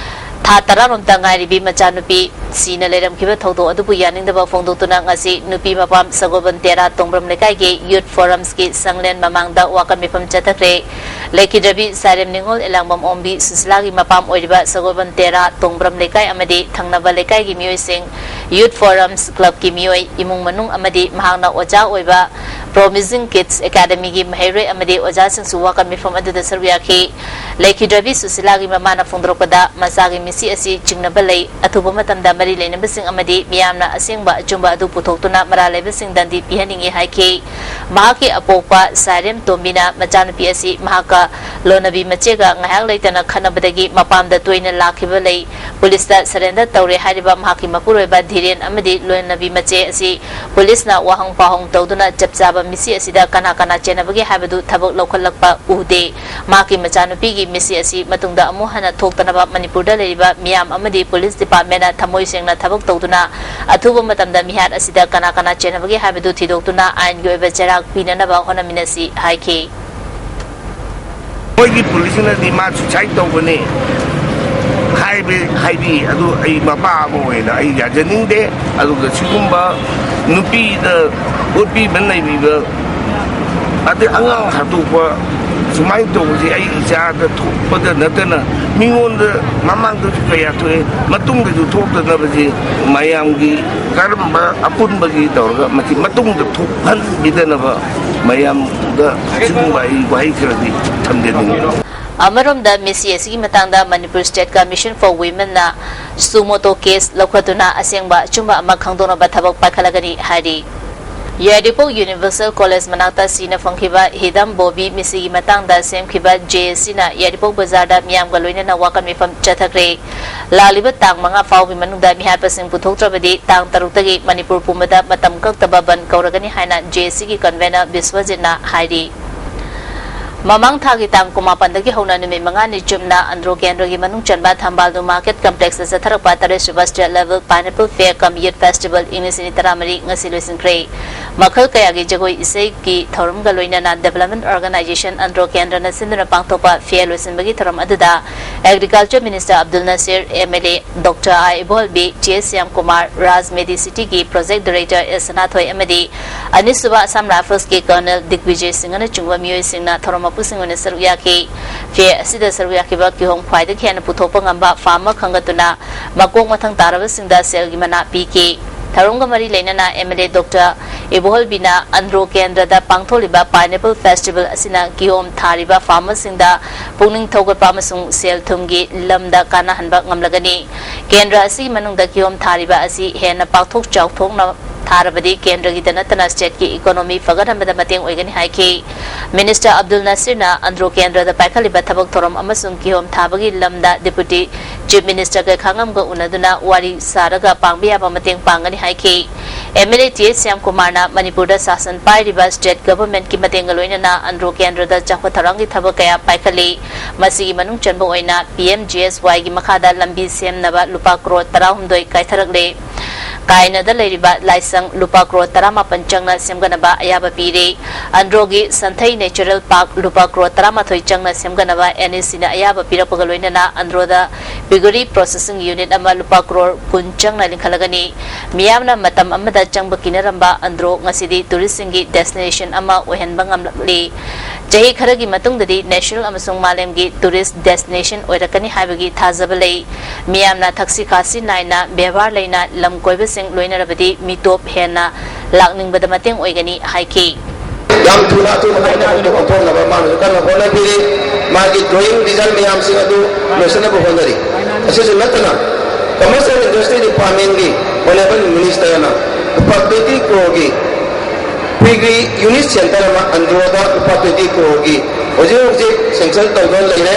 ꯊꯥ ꯇꯔꯥꯔꯣꯝꯇ ꯉꯥꯏꯔꯤꯕꯤ ꯃꯆꯥꯅꯨꯄꯤ ꯁꯤꯅ ꯂꯩꯔꯝꯈꯤꯕ ꯊꯧꯗꯣꯛ ꯑꯗꯨꯕꯨ ꯌꯥꯅꯤꯡꯗꯕ ꯐꯣꯡꯗꯣꯛꯇꯨꯅ ꯉꯁꯤ ꯅꯨꯄꯤ ꯃꯄꯥꯝ ꯁꯒꯣꯜꯕꯟ ꯇꯦꯔꯥ ꯇꯣꯡꯕ꯭ꯔꯝ ꯂꯩꯀꯥꯏꯒꯤ Youth Forumꯁꯀꯤ ꯁꯪꯂꯦꯟ ꯃꯃꯥꯡꯗ ꯋꯥꯀꯠ ꯃꯤꯐꯝ ꯆꯠꯊꯈ꯭ꯔꯦ꯫ ꯂꯩꯈꯤꯗ꯭ꯔꯕꯤ ꯁꯥꯔꯦꯝ ꯅꯤꯉꯣꯜ ꯏꯂꯥꯡꯕꯝ ꯑꯣꯝꯕꯤ ꯁꯨꯁꯤꯂꯥꯒꯤ ꯃꯄꯥꯝ ꯑꯣꯏꯔꯤꯕ ꯁꯒꯣꯜꯕꯟ ꯇꯦꯔꯥ, ꯇꯣꯡꯕ꯭ꯔꯝ ꯂꯩꯀꯥꯏ ꯑꯃꯗꯤ ꯊꯪꯅꯕ ꯂꯩꯀꯥꯏꯒꯤ ꯃꯤꯑꯣꯏꯁꯤꯡ, ꯌꯨꯠ ꯐꯣꯔꯝꯁ ꯀ꯭ꯂꯕꯀꯤ ꯃꯤꯑꯣꯏ, ꯏꯃꯨꯡ ꯃꯅꯨꯡ ꯑꯃꯗꯤ ꯃꯍꯥꯛꯅ ꯑꯣꯖꯥ ꯑꯣꯏꯕ ꯄ꯭ꯔꯣꯃꯤꯁꯤꯡ ꯀꯤꯗꯁ ꯑꯦꯀꯥꯗꯃꯤꯒꯤ ꯃꯍꯩꯔꯣꯏ ꯑꯃꯗꯤ ꯑꯣꯖꯥꯁꯤꯡꯁꯨ ꯋꯥꯀꯠ ꯃꯤꯐꯝ ꯑꯗꯨꯗ ꯁꯔꯨꯛ ꯌꯥꯈꯤ꯫ ꯂꯩꯈꯤꯗ꯭ꯔꯕꯤ ꯁꯨꯁꯤꯂꯥꯒꯤ ꯃꯃꯥꯅ ꯐꯣꯡꯗꯣꯔꯛꯄꯗ, ꯃꯆꯥꯒꯤ ꯃꯤꯁꯤ ꯑꯁꯤ ꯆꯤꯡꯅꯕ ꯂꯩ, ꯑꯊꯨꯕ ꯃꯇꯝꯗ ꯃꯔꯤ ꯂꯩꯅꯕꯁꯤꯡ ꯑꯃꯗꯤ ꯃꯤꯌꯥꯝꯅ ꯑꯁꯦꯡꯕ ꯑꯆꯨꯝꯕ ꯑꯗꯨ ꯄꯨꯊꯣꯛꯇꯨꯅ ꯃꯔꯥꯜ ꯂꯩꯕꯁꯤꯡ ꯗꯟꯗꯤ ꯄꯤꯍꯟꯅꯤꯡꯏ ꯍꯥꯏꯈꯤ꯫ ꯃꯍꯥꯛꯀꯤ ꯑꯄꯣꯛꯄ ꯁꯥꯔꯦꯝ ꯇꯣꯝꯕꯤꯅ ꯃꯆꯥꯅꯨꯄꯤ ꯑꯁꯤ ꯃꯍꯥꯛꯀ ꯂꯣꯟꯅꯕꯤ ꯃꯆꯦꯒ ꯉꯥꯏꯍꯥꯛ ꯂꯩꯇꯅ ꯈꯠꯅꯕꯗꯒꯤ ꯃꯄꯥꯝꯗ ꯇꯣꯏꯅ ꯂꯥꯛꯈꯤꯕ ꯂꯩ꯫ ꯄꯨꯂꯤꯁꯇ ꯁꯔꯦꯟꯗꯔ ꯇꯧꯔꯦ ꯍꯥꯏꯔꯤꯕ ꯃꯍꯥꯛꯀꯤ ꯃꯄꯨꯔꯣꯏꯕ ꯙꯤꯔꯦꯟ ꯑꯃꯗꯤ ꯂꯣꯟꯅꯕꯤ ꯃꯆꯦ ꯑꯁꯤ ꯄꯨꯂꯤꯁꯅ ꯋꯥꯍꯪ ꯄꯥꯎꯍꯪ ꯇꯧꯗꯨꯅ ꯆꯞ ꯆꯥꯕ ꯃꯤꯁꯤ ꯑꯁꯤꯗ ꯀꯅꯥ ꯀꯅꯥ ꯆꯦꯟꯅꯕꯒꯦ ꯍꯥꯏꯕꯗꯨ ꯊꯕꯛ ꯂꯧꯈꯠꯂꯛꯄ ꯎꯗꯦ꯫ ꯃꯍꯥꯛꯀꯤ ꯃꯆꯥꯅꯨꯄꯤꯒꯤ ꯃꯤꯁꯤ ꯑꯁꯤ ꯃꯇꯨꯡꯗ ꯑꯃꯨꯛ ꯍꯟꯅ ꯊꯣꯛꯇꯅꯕ ꯃꯅꯤꯄꯨꯔꯗ ꯂꯩꯔꯤꯕ ꯃꯤꯌꯥꯝ ꯑꯃꯗꯤ ꯄꯨꯂꯤꯁ ꯗꯤꯄꯥꯔꯠꯃꯦꯟꯅ ꯊꯃꯣꯏ ꯁꯦꯡꯅ ꯊꯕꯛ ꯇꯧꯗꯨꯅ ꯑꯊꯨꯕ ꯃꯇꯝꯗ ꯃꯤꯍꯥꯠ ꯑꯁꯤꯗ ꯀꯅꯥ ꯀꯅꯥ ꯆꯦꯟꯅꯕꯒꯦ ꯍꯥꯏꯕꯗꯨ ꯊꯤꯗꯣꯛꯇꯨꯅ ꯑꯥꯏꯟꯒꯤ ꯑꯣꯏꯕ ꯆꯩꯔꯥꯛ ꯄꯤꯅꯅꯕ ꯍꯣꯠꯅꯃꯤꯟꯅꯁꯤ ꯍꯥꯏꯈꯤ꯫ ꯃꯣꯏꯒꯤ ꯄꯨꯂꯤꯁꯅꯗꯤ ꯃꯥ ꯁꯨꯏꯁꯥꯏꯠ ꯇꯧꯕꯅꯤ ꯍꯥꯏꯕ, ꯍꯥꯏꯕꯤ꯫ ꯑꯗꯨ ꯑꯩ ꯃꯄꯥ ꯑꯃ ꯑꯣꯏꯅ ꯑꯩ ꯌꯥꯖꯅꯤꯡꯗꯦ꯫ ꯑꯗꯨꯒ ꯁꯤꯒꯨꯝꯕ ꯅꯨꯄꯤꯗ ꯑꯣꯠꯄꯤꯕ ꯅꯩꯕꯤꯕ, ꯑꯗꯩ ꯑꯉꯥꯡ ꯍꯥꯠꯇꯣꯛꯄ, ꯁꯨꯃꯥꯏꯅ ꯇꯧꯕꯁꯤ ꯑꯩ ꯏꯆꯥꯗ ꯊꯣꯛꯄꯗ ꯅꯠꯇꯅ ꯃꯤꯉꯣꯟꯗ ꯃꯃꯥꯡꯗꯁꯨ ꯀꯌꯥ ꯊꯣꯛꯑꯦ, ꯃꯇꯨꯡꯗꯁꯨ ꯊꯣꯛꯇꯅꯕꯁꯤ ꯃꯌꯥꯝꯒꯤ ꯀꯔꯝꯕ ꯑꯄꯨꯟꯕꯒꯤ ꯇꯧꯔꯒ ꯃꯁꯤ ꯃꯇꯨꯡꯗ ꯊꯣꯛꯍꯟꯕꯤꯗꯅꯕ ꯃꯌꯥꯝꯗ ꯁꯤꯒꯨꯝꯕ ꯑꯩ ꯋꯥꯍꯩ ꯈꯔꯗꯤ ꯊꯝꯖꯅꯤꯡꯉꯤ꯫ ꯑꯃꯔꯣꯝꯗ ꯃꯤꯁꯤ ꯑꯁꯤꯒꯤ ꯃꯇꯥꯡꯗ ꯃꯅꯤꯄꯨꯔ ꯁ꯭ꯇꯦꯠ ꯀꯃꯤꯁꯟ ꯐꯣꯔ ꯋꯤꯃꯦꯟꯅ ꯁꯨꯃꯣꯇꯣ ꯀꯦꯁ ꯂꯧꯈꯠꯇꯨꯅ ꯑꯁꯦꯡꯕ ꯑꯆꯨꯝꯕ ꯑꯃ ꯈꯪꯗꯣꯛꯅꯕ ꯊꯕꯛ ꯄꯥꯏꯈꯠꯂꯒꯅꯤ ꯍꯥꯏꯔꯤ꯫ ꯌꯥꯏꯔꯤꯄꯣꯛ ꯌꯨꯅꯤꯚꯔꯁꯦꯜ ꯀꯣꯂꯦꯖ ꯃꯅꯥꯛꯇ ꯁꯤꯅ ꯐꯪꯈꯤꯕ ꯍꯤꯗꯝ ꯕꯣꯕꯤ ꯃꯤꯁꯤꯒꯤ ꯃꯇꯥꯡꯗ ꯁꯦꯝꯈꯤꯕ ꯖꯦ ꯑꯦꯁ ꯁꯤꯅ ꯌꯥꯏꯔꯤꯄꯣꯛ ꯕꯖꯥꯔꯗ ꯃꯤꯌꯥꯝꯒ ꯂꯣꯏꯅꯅ ꯋꯥꯀꯠ ꯃꯤꯐꯝ ꯆꯠꯊꯈ꯭ꯔꯦ꯫ ꯂꯥꯛꯂꯤꯕ ꯇꯥꯡ ꯃꯉꯥ ꯐꯥꯎꯕꯒꯤ ꯃꯅꯨꯡꯗ ꯃꯤꯍꯥꯠꯄꯁꯤꯡ ꯄꯨꯊꯣꯛꯇ꯭ꯔꯕꯗꯤ ꯇꯥꯡ ꯇꯔꯨꯛꯇꯒꯤ ꯃꯅꯤꯄꯨꯔ ꯄꯨꯝꯕꯗ ꯃꯇꯝ ꯀꯛꯇꯕ ꯕꯟꯗ ꯀꯧꯔꯒꯅꯤ ꯍꯥꯏꯅ ꯖꯦ ꯑꯦꯁ ꯁꯤꯒꯤ ꯀꯟꯚꯦꯅꯔ ꯕꯤꯁ꯭ꯋꯖꯤꯠꯅ ꯍꯥꯏꯔꯤ꯫ ꯃꯃꯥꯡ ꯊꯥꯒꯤ ꯇꯥꯡ ꯀꯨꯟꯃꯥꯄꯟꯗꯒꯤ ꯍꯧꯅ ꯅꯨꯃꯤꯠ ꯃꯉꯥꯅꯤ ꯆꯨꯞꯅ ꯑꯟꯗ꯭ꯔꯣ ꯀꯦꯟꯗ꯭ꯔꯒꯤ ꯃꯅꯨꯡ ꯆꯟꯕ ꯊꯝꯕꯥꯜꯅꯨ ꯃꯥꯔꯀꯦꯠ ꯀꯝꯄ꯭ꯂꯦꯛꯁꯇ ꯆꯠꯊꯔꯛꯄ ꯇꯔꯦꯠꯁꯨꯕ ꯁ꯭ꯇꯦꯠ ꯂꯦꯚꯦꯜ ꯄꯥꯏꯅꯦꯄꯜ ꯐꯦꯌꯔ ꯀꯝ ꯌꯨꯠ ꯐꯦꯁꯇꯤꯚꯦꯜ ꯏꯪ ꯂꯤꯁꯤꯡ ꯑꯅꯤ ꯇꯔꯥꯃꯔꯤ ꯉꯁꯤ ꯂꯣꯏꯁꯤꯟꯈ꯭ꯔꯦ꯫ ꯃꯈꯜ ꯀꯌꯥꯒꯤ ꯖꯒꯣꯏ ꯏꯁꯩꯒꯤ ꯊꯧꯔꯝꯒ ꯂꯣꯏꯅꯅ Development Organization ꯑꯟꯗ꯭ꯔꯣ ꯀꯦꯟꯗ꯭ꯔꯅ ꯁꯤꯟꯗꯨꯅ ꯄꯥꯡꯊꯣꯛꯄ ꯐꯤꯌꯦꯜ ꯂꯣꯏꯁꯤꯟꯕꯒꯤ ꯊꯧꯔꯝ ꯑꯗꯨꯗ Agriculture Minister Abdul Nasir, MLA Doctor R Ibohalbi, G S Shyamkumar, Raj ꯃꯦꯗꯤ ꯁꯤꯇꯤꯒꯤ Project Director ꯑꯦꯁ ꯁꯅꯥꯊꯣꯏ ꯑꯃꯗꯤ ꯑꯅꯤꯁꯨꯕ Assam Riflesꯀꯤ Colonel ꯗꯤꯒꯕꯤꯖꯌ ꯁꯤꯡꯍꯅꯆꯤꯡꯕ ꯃꯤꯑꯣꯏꯁꯤꯡꯅ ꯊꯧꯔꯝ ꯃꯄꯨꯁꯤꯡ ꯑꯣꯏꯅ ꯁꯔꯨꯛ ꯌꯥꯈꯤ꯫ ꯐꯤꯌꯦꯜ ꯑꯁꯤꯗ ꯁꯔꯨꯛ ꯌꯥꯈꯤꯕ ꯀꯤꯍꯣꯝ ꯈ꯭ꯋꯥꯏꯗꯒꯤ ꯍꯦꯟꯅ ꯄꯨꯊꯣꯛꯄ ꯉꯝꯕ farmer ꯈꯟꯒꯠꯇꯨꯅ ꯃꯀꯣꯛ ꯃꯊꯪ ꯇꯥꯔꯕꯁꯤꯡꯗ ꯁꯦꯜꯒꯤ ꯃꯅꯥ ꯄꯤꯈꯤ꯫ ꯊꯧꯔꯝꯒ ꯃꯔꯤ ꯂꯩꯅꯅ MLA Doctor ꯏꯕꯣꯍꯜꯕꯤꯅ ꯑꯟꯗ꯭ꯔꯣ ꯀꯦꯟꯗ꯭ꯔꯗ ꯄꯥꯡꯊꯣꯛꯂꯤꯕ Pineapple Festival ꯑꯁꯤꯅ ꯀꯤꯍꯣꯝ ꯊꯥꯔꯤꯕ farmerꯁꯤꯡꯗ ꯄꯨꯛꯅꯤꯡ ꯊꯧꯒꯠꯄ ꯑꯃꯁꯨꯡ ꯁꯦꯜ ꯊꯨꯝꯒꯤ ꯂꯝꯗ ꯀꯥꯟꯅꯍꯟꯕ ꯉꯝꯂꯒꯅꯤ꯫ ꯀꯦꯟꯗ꯭ꯔ ꯑꯁꯤꯒꯤ ꯃꯅꯨꯡꯗ ꯀꯤꯍꯣꯝ ꯊꯥꯔꯤꯕ ꯑꯁꯤ ꯍꯦꯟꯅ ꯄꯥꯛꯊꯣꯛ ꯆꯥꯎꯊꯣꯛꯅ ꯊꯥꯔꯕꯗꯤ ꯀꯦꯟꯗ꯭ꯔꯒꯤꯗ ꯅꯠꯇꯅ stateꯀꯤ economy ꯐꯒꯠꯍꯟꯕꯗ ꯃꯇꯦꯡ ꯑꯣꯏꯒꯅꯤ ꯍꯥꯏꯈꯤ꯫ Minister ꯑꯕꯗꯨꯜ ꯅꯁꯤꯔꯅ ꯑꯟꯗ꯭ꯔꯣ ꯀꯦꯟꯗ꯭ꯔꯗ ꯄꯥꯏꯈꯠꯂꯤꯕ ꯊꯕꯛ ꯊꯧꯔꯝ ꯑꯃꯁꯨꯡ ꯀꯤꯍꯣꯝ ꯊꯥꯕꯒꯤ ꯂꯝꯗ Deputy Chief Minister ꯀꯩꯈꯥꯉꯝꯒ ꯎꯅꯗꯨꯅ ꯋꯥꯔꯤ ꯁꯥꯔꯒ ꯄꯥꯡꯕ ꯌꯥꯕ ꯃꯇꯦꯡ ꯄꯥꯡꯒꯅꯤ ꯍꯥꯏꯈꯤ꯫ MLA ꯇꯤ ꯑꯩꯆ ꯁ꯭ꯌꯥꯝꯀꯨꯃꯥꯔꯅ ꯃꯅꯤꯄꯨꯔꯗ ꯁꯥꯁꯟ ꯄꯥꯏꯔꯤꯕ state governmentꯀꯤ ꯃꯇꯦꯡꯒ ꯂꯣꯏꯅꯅ ꯑꯟꯗ꯭ꯔꯣ ꯀꯦꯟꯗ꯭ꯔꯗ ꯆꯥꯎꯈꯠ ꯊꯧꯔꯥꯡꯒꯤ ꯊꯕꯛ ꯀꯌꯥ ꯄꯥꯏꯈꯠꯂꯤ꯫ ꯃꯁꯤꯒꯤ ꯃꯅꯨꯡ ꯆꯟꯕ ꯑꯣꯏꯅ P M G S Yꯒꯤ ꯃꯈꯥꯗ ꯂꯝꯕꯤ ꯁꯦꯝꯅꯕ ꯂꯨꯄꯥ ꯀ꯭ꯔꯣꯔ ꯇꯔꯥꯍꯨꯝꯗꯣꯏ ꯀꯥꯏꯊꯔꯛꯂꯦ꯫ ꯀꯥꯏꯅꯗ ꯂꯩꯔꯤꯕ ꯂꯥꯏꯁꯪ ꯂꯨꯄꯥ ꯀ꯭ꯔꯣꯔ ꯇꯔꯥꯃꯥꯄꯟ ꯆꯪꯅ ꯁꯦꯝꯒꯠꯅꯕ ꯑꯌꯥꯕ ꯄꯤꯔꯦ꯫ ꯑꯟꯗ꯭ꯔꯣꯒꯤ ꯁꯟꯊꯩ Natural Park ꯂꯨꯄꯥ ꯀ꯭ꯔꯣꯔ ꯇꯔꯥꯃꯥꯊꯣꯏ ꯆꯪꯅ ꯁꯦꯝꯒꯠꯅꯕ NECꯅ ꯑꯌꯥꯕ ꯄꯤꯔꯛꯄꯒ ꯂꯣꯏꯅꯅ ꯑꯟꯗ꯭ꯔꯣꯗ piggery processing unit ꯑꯃ ꯂꯨꯄꯥ ꯀ꯭ꯔꯣꯔ ꯀꯨꯟ ꯆꯪꯅ ꯂꯤꯡꯈꯠꯂꯒꯅꯤ꯫ ꯃꯤꯌꯥꯝꯅ ꯃꯇꯝ ꯑꯃꯗ ꯆꯪꯕ ꯀꯤꯅꯔꯝꯕ ꯑꯟꯗ꯭ꯔꯣ ꯉꯁꯤꯗꯤ touristꯁꯤꯡꯒꯤ destination ꯑꯃ ꯑꯣꯏꯍꯟꯕ ꯉꯝꯂꯛꯂꯤ꯫ ꯆꯍꯤ ꯈꯔꯒꯤ ꯃꯇꯨꯡꯗꯗꯤ national ꯑꯃꯁꯨꯡ ꯃꯥꯂꯦꯝꯒꯤ tourist destination ꯑꯣꯏꯔꯛꯀꯅꯤ ꯍꯥꯏꯕꯒꯤ ꯊꯥꯖꯕ ꯂꯩ꯫ ꯃꯤꯌꯥꯝꯅ ꯊꯛꯁꯤ ꯈꯥꯁꯤ ꯅꯥꯏꯅ ꯕꯦꯕꯥꯔ ꯂꯩꯅ ꯂꯝ ꯀꯣꯏꯕꯁꯤꯡ ꯂꯣꯏꯅꯔꯕꯗꯤ ꯃꯤꯇꯣꯞ ꯍꯦꯟꯅ ꯂꯥꯛꯅꯤꯡꯕꯗ ꯃꯇꯦꯡ ꯑꯣꯏꯒꯅꯤ ꯍꯥꯏꯈꯤ꯫ ꯌꯥꯝ ꯊꯨꯅ ꯑꯊꯨꯕ ꯃꯇꯝꯗ ꯑꯣꯟꯊꯣꯛꯅꯕ ꯃꯥꯅꯁꯨ ꯀꯟꯅ ꯍꯣꯠꯅꯕꯤꯔꯤ꯫ ꯃꯥꯒꯤ drawing design ꯃꯌꯥꯝꯁꯤꯡ ꯑꯗꯨ ꯂꯣꯏꯁꯤꯟꯅꯕ ꯍꯣꯠꯅꯔꯤ꯫ ꯑꯁꯤꯁꯨ ꯅꯠꯇꯅ Commerce and Industry Departmentꯀꯤ Honourable Ministerꯅ ꯂꯨꯄꯥ twenty crore piggery unit center ꯑꯃ ꯑꯟꯗ꯭ꯔꯣꯗ ꯂꯨꯄꯥ twenty crore ꯍꯧꯖꯤꯛ ꯍꯧꯖꯤꯛ sanction ꯇꯧꯗꯨꯅ ꯂꯩꯔꯦ꯫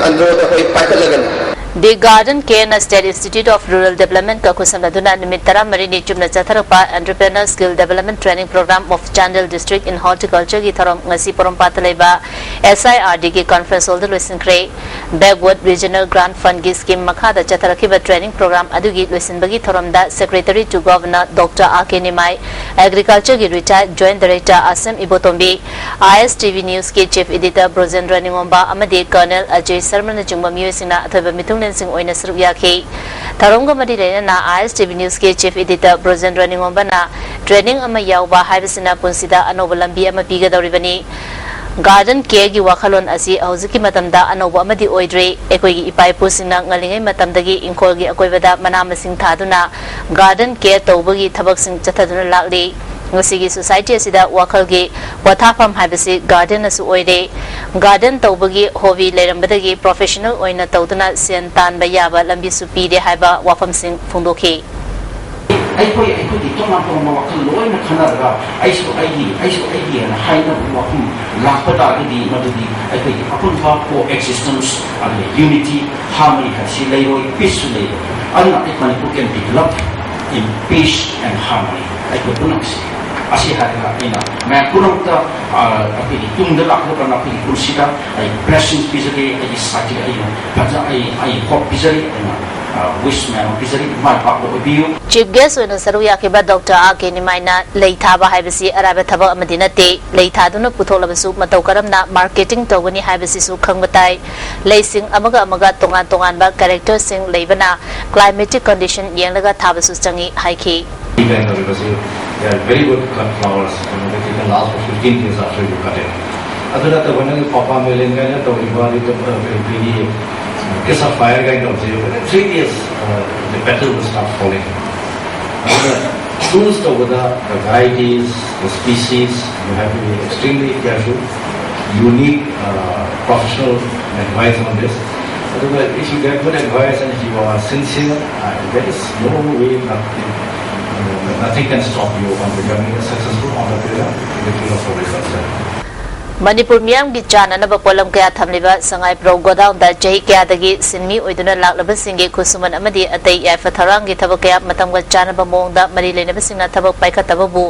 ꯑꯟꯗ꯭ꯔꯣꯗ ꯑꯩꯈꯣꯏ ꯄꯥꯏꯈꯠꯂꯒꯅꯤ꯫ The Garden Care-ꯅ State Institute of Rural Development-ꯀ ꯈꯨꯠꯁꯝꯅꯗꯨꯅ ꯅꯨꯃꯤꯠ ꯇꯔꯥꯃꯔꯤꯅꯤ ꯆꯨꯞꯅ ꯆꯠꯊꯔꯛꯄ Entrepreneur Skill Development Training Program of Chandel District in Horticulture-ꯒꯤ ꯊꯧꯔꯝ ꯉꯁꯤ ꯄꯣꯔꯣꯝꯄꯥꯠꯇ ꯂꯩꯕ S I R D-ꯒꯤ conference hall-ꯗ ꯂꯣꯏꯁꯤꯟꯈ꯭ꯔꯦ꯫ Backward Regional Grant Fund-ꯒꯤ scheme ꯃꯈꯥꯗ ꯆꯠꯊꯔꯛꯈꯤꯕ training program ꯑꯗꯨꯒꯤ ꯂꯣꯏꯁꯤꯟꯕꯒꯤ ꯊꯧꯔꯝꯗ Secretary to Governor Doctor R K Nimai, Agriculture-ꯒꯤ retired Joint Director Asem Ibotombi, I S T V News-ꯀꯤ Chief Editor ꯕ꯭ꯔꯣꯖꯦꯟꯗ꯭ꯔ ꯅꯤꯉꯣꯝꯕ ꯑꯃꯗꯤ Colonel Ajay Sharma-ꯅꯆꯤꯡꯕ ꯃꯤꯑꯣꯏꯁꯤꯡꯅ ꯑꯊꯣꯏꯕ ꯃꯤꯊꯨꯡꯂꯦꯟꯁꯤꯡ ꯑꯣꯏꯅ ꯁꯔꯨꯛ ꯌꯥꯈꯤ꯫ ꯊꯧꯔꯝꯒ ꯃꯔꯤ ꯂꯩꯅꯅ I S T V News-ꯀꯤ Chief Editor ꯕ꯭ꯔꯣꯖꯦꯟꯗ꯭ꯔ ꯅꯤꯉꯣꯝꯕꯅ, "Training ꯑꯃ ꯌꯥꯎꯕ ꯍꯥꯏꯕꯁꯤꯅ ꯄꯨꯟꯁꯤꯗ ꯑꯅꯧꯕ ꯂꯝꯕꯤ ꯑꯃ ꯄꯤꯒꯗꯧꯔꯤꯕꯅꯤ꯫ Garden care-ꯒꯤ ꯋꯥꯈꯜꯂꯣꯟ ꯑꯁꯤ ꯍꯧꯖꯤꯛꯀꯤ ꯃꯇꯝꯗ ꯑꯅꯧꯕ ꯑꯃꯗꯤ ꯑꯣꯏꯗ꯭ꯔꯤ꯫ ꯑꯩꯈꯣꯏꯒꯤ ꯏꯄꯥ ꯏꯄꯨꯁꯤꯡꯅ ꯉꯜꯂꯤꯉꯩ ꯃꯇꯝꯗꯒꯤ ꯏꯪꯈꯣꯜꯒꯤ ꯑꯀꯣꯏꯕꯗ ꯃꯅꯥ ꯃꯁꯤꯡ ꯊꯥꯗꯨꯅ garden care ꯇꯧꯕꯒꯤ ꯊꯕꯛꯁꯤꯡ ꯆꯠꯊꯗꯨꯅ ꯂꯥꯛꯂꯤ꯫ ꯉꯁꯤꯒꯤ society ꯑꯁꯤꯗ ꯋꯥꯈꯜꯒꯤ ꯄꯣꯊꯥꯐꯝ ꯍꯥꯏꯕꯁꯤ garden-ꯅꯁꯨ ꯑꯣꯏꯔꯦ꯫ Garden ꯇꯧꯕꯒꯤ hobby ꯂꯩꯔꯝꯕꯗꯒꯤ professional ꯑꯣꯏꯅ ꯇꯧꯗꯨꯅ ꯁꯦꯟ ꯇꯥꯟꯕ ꯌꯥꯕ ꯂꯝꯕꯤꯁꯨ ꯄꯤꯔꯦ" ꯍꯥꯏꯕ ꯋꯥꯐꯝꯁꯤꯡ ꯐꯣꯡꯗꯣꯛꯈꯤ꯫ ꯑꯩꯈꯣꯏ ꯑꯩꯈꯣꯏꯒꯤ ꯇꯣꯉꯥꯟ ꯇꯣꯉꯥꯟꯕ ꯋꯥꯈꯜ ꯂꯣꯏꯅ ꯈꯟꯅꯔꯒ ꯑꯩꯁꯨ ꯑꯩꯒꯤ, ꯑꯩꯁꯨ ꯑꯩꯒꯤ ꯍꯥꯏꯅ ꯋꯥꯐꯝ ꯂꯥꯛꯄ ꯇꯥꯔꯒꯗꯤ ꯃꯗꯨꯗꯤ ꯑꯩꯈꯣꯏꯒꯤ ꯑꯄꯨꯟꯕ co-existence ꯑꯗꯨꯒ unity, harmony ꯍꯥꯏꯕꯁꯤ ꯂꯩꯔꯣꯏ, peace-ꯁꯨ ꯂꯩꯔꯣꯏ꯫ ꯑꯗꯨꯅ ꯑꯩ Manipur can be developed in peace and harmony꯫ ꯑꯩꯈꯣꯏ ꯄꯨꯝꯅꯃꯛꯁꯤ ꯑꯁꯤ ꯍꯥꯏꯔꯒ ꯑꯩꯅ ꯃꯌꯥꯝ ꯄꯨꯝꯅꯃꯛꯇ, ꯑ, ꯑꯩꯈꯣꯏꯒꯤ ꯇꯨꯡꯗ ꯂꯥꯛꯀꯗꯕ ꯑꯩꯈꯣꯏꯒꯤ ꯄꯨꯟꯁꯤꯗ ꯑꯩ blessings ꯄꯤꯖꯒꯦ, ꯑꯩꯒꯤ side-ꯇꯒꯤ ꯑꯩꯅ ꯐꯖ-, ꯑꯩ, ꯑꯩ hope ꯄꯤꯖꯔꯤ, ꯑꯩꯅ, ꯑ, wish ꯃꯌꯥꯝ ꯑꯃ ꯄꯤꯖꯔꯤ, ꯃꯥꯏ ꯄꯥꯛꯄ ꯑꯣꯏꯕꯤꯌꯨ꯫ Chief guest ꯑꯣꯏꯅ ꯁꯔꯨꯛ ꯌꯥꯈꯤꯕ Doctor R K ꯅꯤꯃꯥꯏꯅ ꯂꯩ ꯊꯥꯕ ꯍꯥꯏꯕꯁꯤ ꯑꯔꯥꯏꯕ ꯊꯕꯛ ꯑꯃꯗꯤ ꯅꯠꯇꯦ꯫ ꯂꯩ ꯊꯥꯗꯨꯅ ꯄꯨꯊꯣꯛꯂꯕꯁꯨ ꯃꯇꯧ ꯀꯔꯝꯅ marketing ꯇꯧꯒꯅꯤ ꯍꯥꯏꯕꯁꯤꯁꯨ ꯈꯪꯕ ꯇꯥꯏ꯫ ꯂꯩꯁꯤꯡ ꯑꯃꯒ ꯑꯃꯒ ꯇꯣꯉꯥꯟ ꯇꯣꯉꯥꯟꯕ character-ꯁꯤꯡ ꯂꯩꯕꯅ climatic condition ꯌꯦꯡꯂꯒ ꯊꯥꯕꯁꯨ ꯆꯪꯏ ꯍꯥꯏꯈꯤ꯫ They are very good cut flowers, you know, they can last for fifteen days after you cut it. ꯑꯗꯨ ꯅꯠꯇꯕ ꯅꯪꯒꯤ ꯄꯥꯄꯥ ꯃꯦꯂꯦꯟ ꯀꯥꯏꯅ ꯇꯧꯔꯤꯕ, ꯑꯗꯩ ꯀꯔꯤ, ꯀꯔꯤ, ꯀꯔꯤ, Kiss of Fire ꯀꯥꯏꯅ ꯇꯧꯕꯁꯦ, within three days, uh, the petal will start falling. ꯑꯗꯨꯅ choose ꯇꯧꯕꯗ the varieties, the species, you have to be extremely careful. You need, uh, professional advice on this. ꯑꯗꯨꯒ if you get good advice and if you are sincere, uh, there is no way, nothing, uh, nothing can stop you from becoming a successful entrepreneur in the field of horticulture. Manipur ꯃꯤꯌꯥꯝꯒꯤ ꯆꯥꯅꯅꯕ ꯄꯣꯠꯂꯝ ꯀꯌꯥ ꯊꯝꯂꯤꯕ ꯁꯉꯥꯏ ꯄ꯭ꯔꯧ ꯒꯣꯗꯥꯎꯟꯗ ꯆꯍꯤ ꯀꯌꯥꯗꯒꯤ ꯁꯤꯟꯃꯤ ꯑꯣꯏꯗꯨꯅ ꯂꯥꯛꯂꯕꯁꯤꯡꯒꯤ ꯈꯨꯠꯁꯨꯃꯟ ꯑꯃꯗꯤ ꯑꯇꯩ ꯌꯥꯏꯐ ꯊꯧꯔꯥꯡꯒꯤ ꯊꯕꯛ ꯀꯌꯥ ꯃꯇꯝꯒ ꯆꯥꯅꯕ ꯃꯑꯣꯡꯗ ꯃꯔꯤ ꯂꯩꯅꯕꯁꯤꯡꯅ ꯊꯕꯛ ꯄꯥꯏꯈꯠꯇꯕꯕꯨ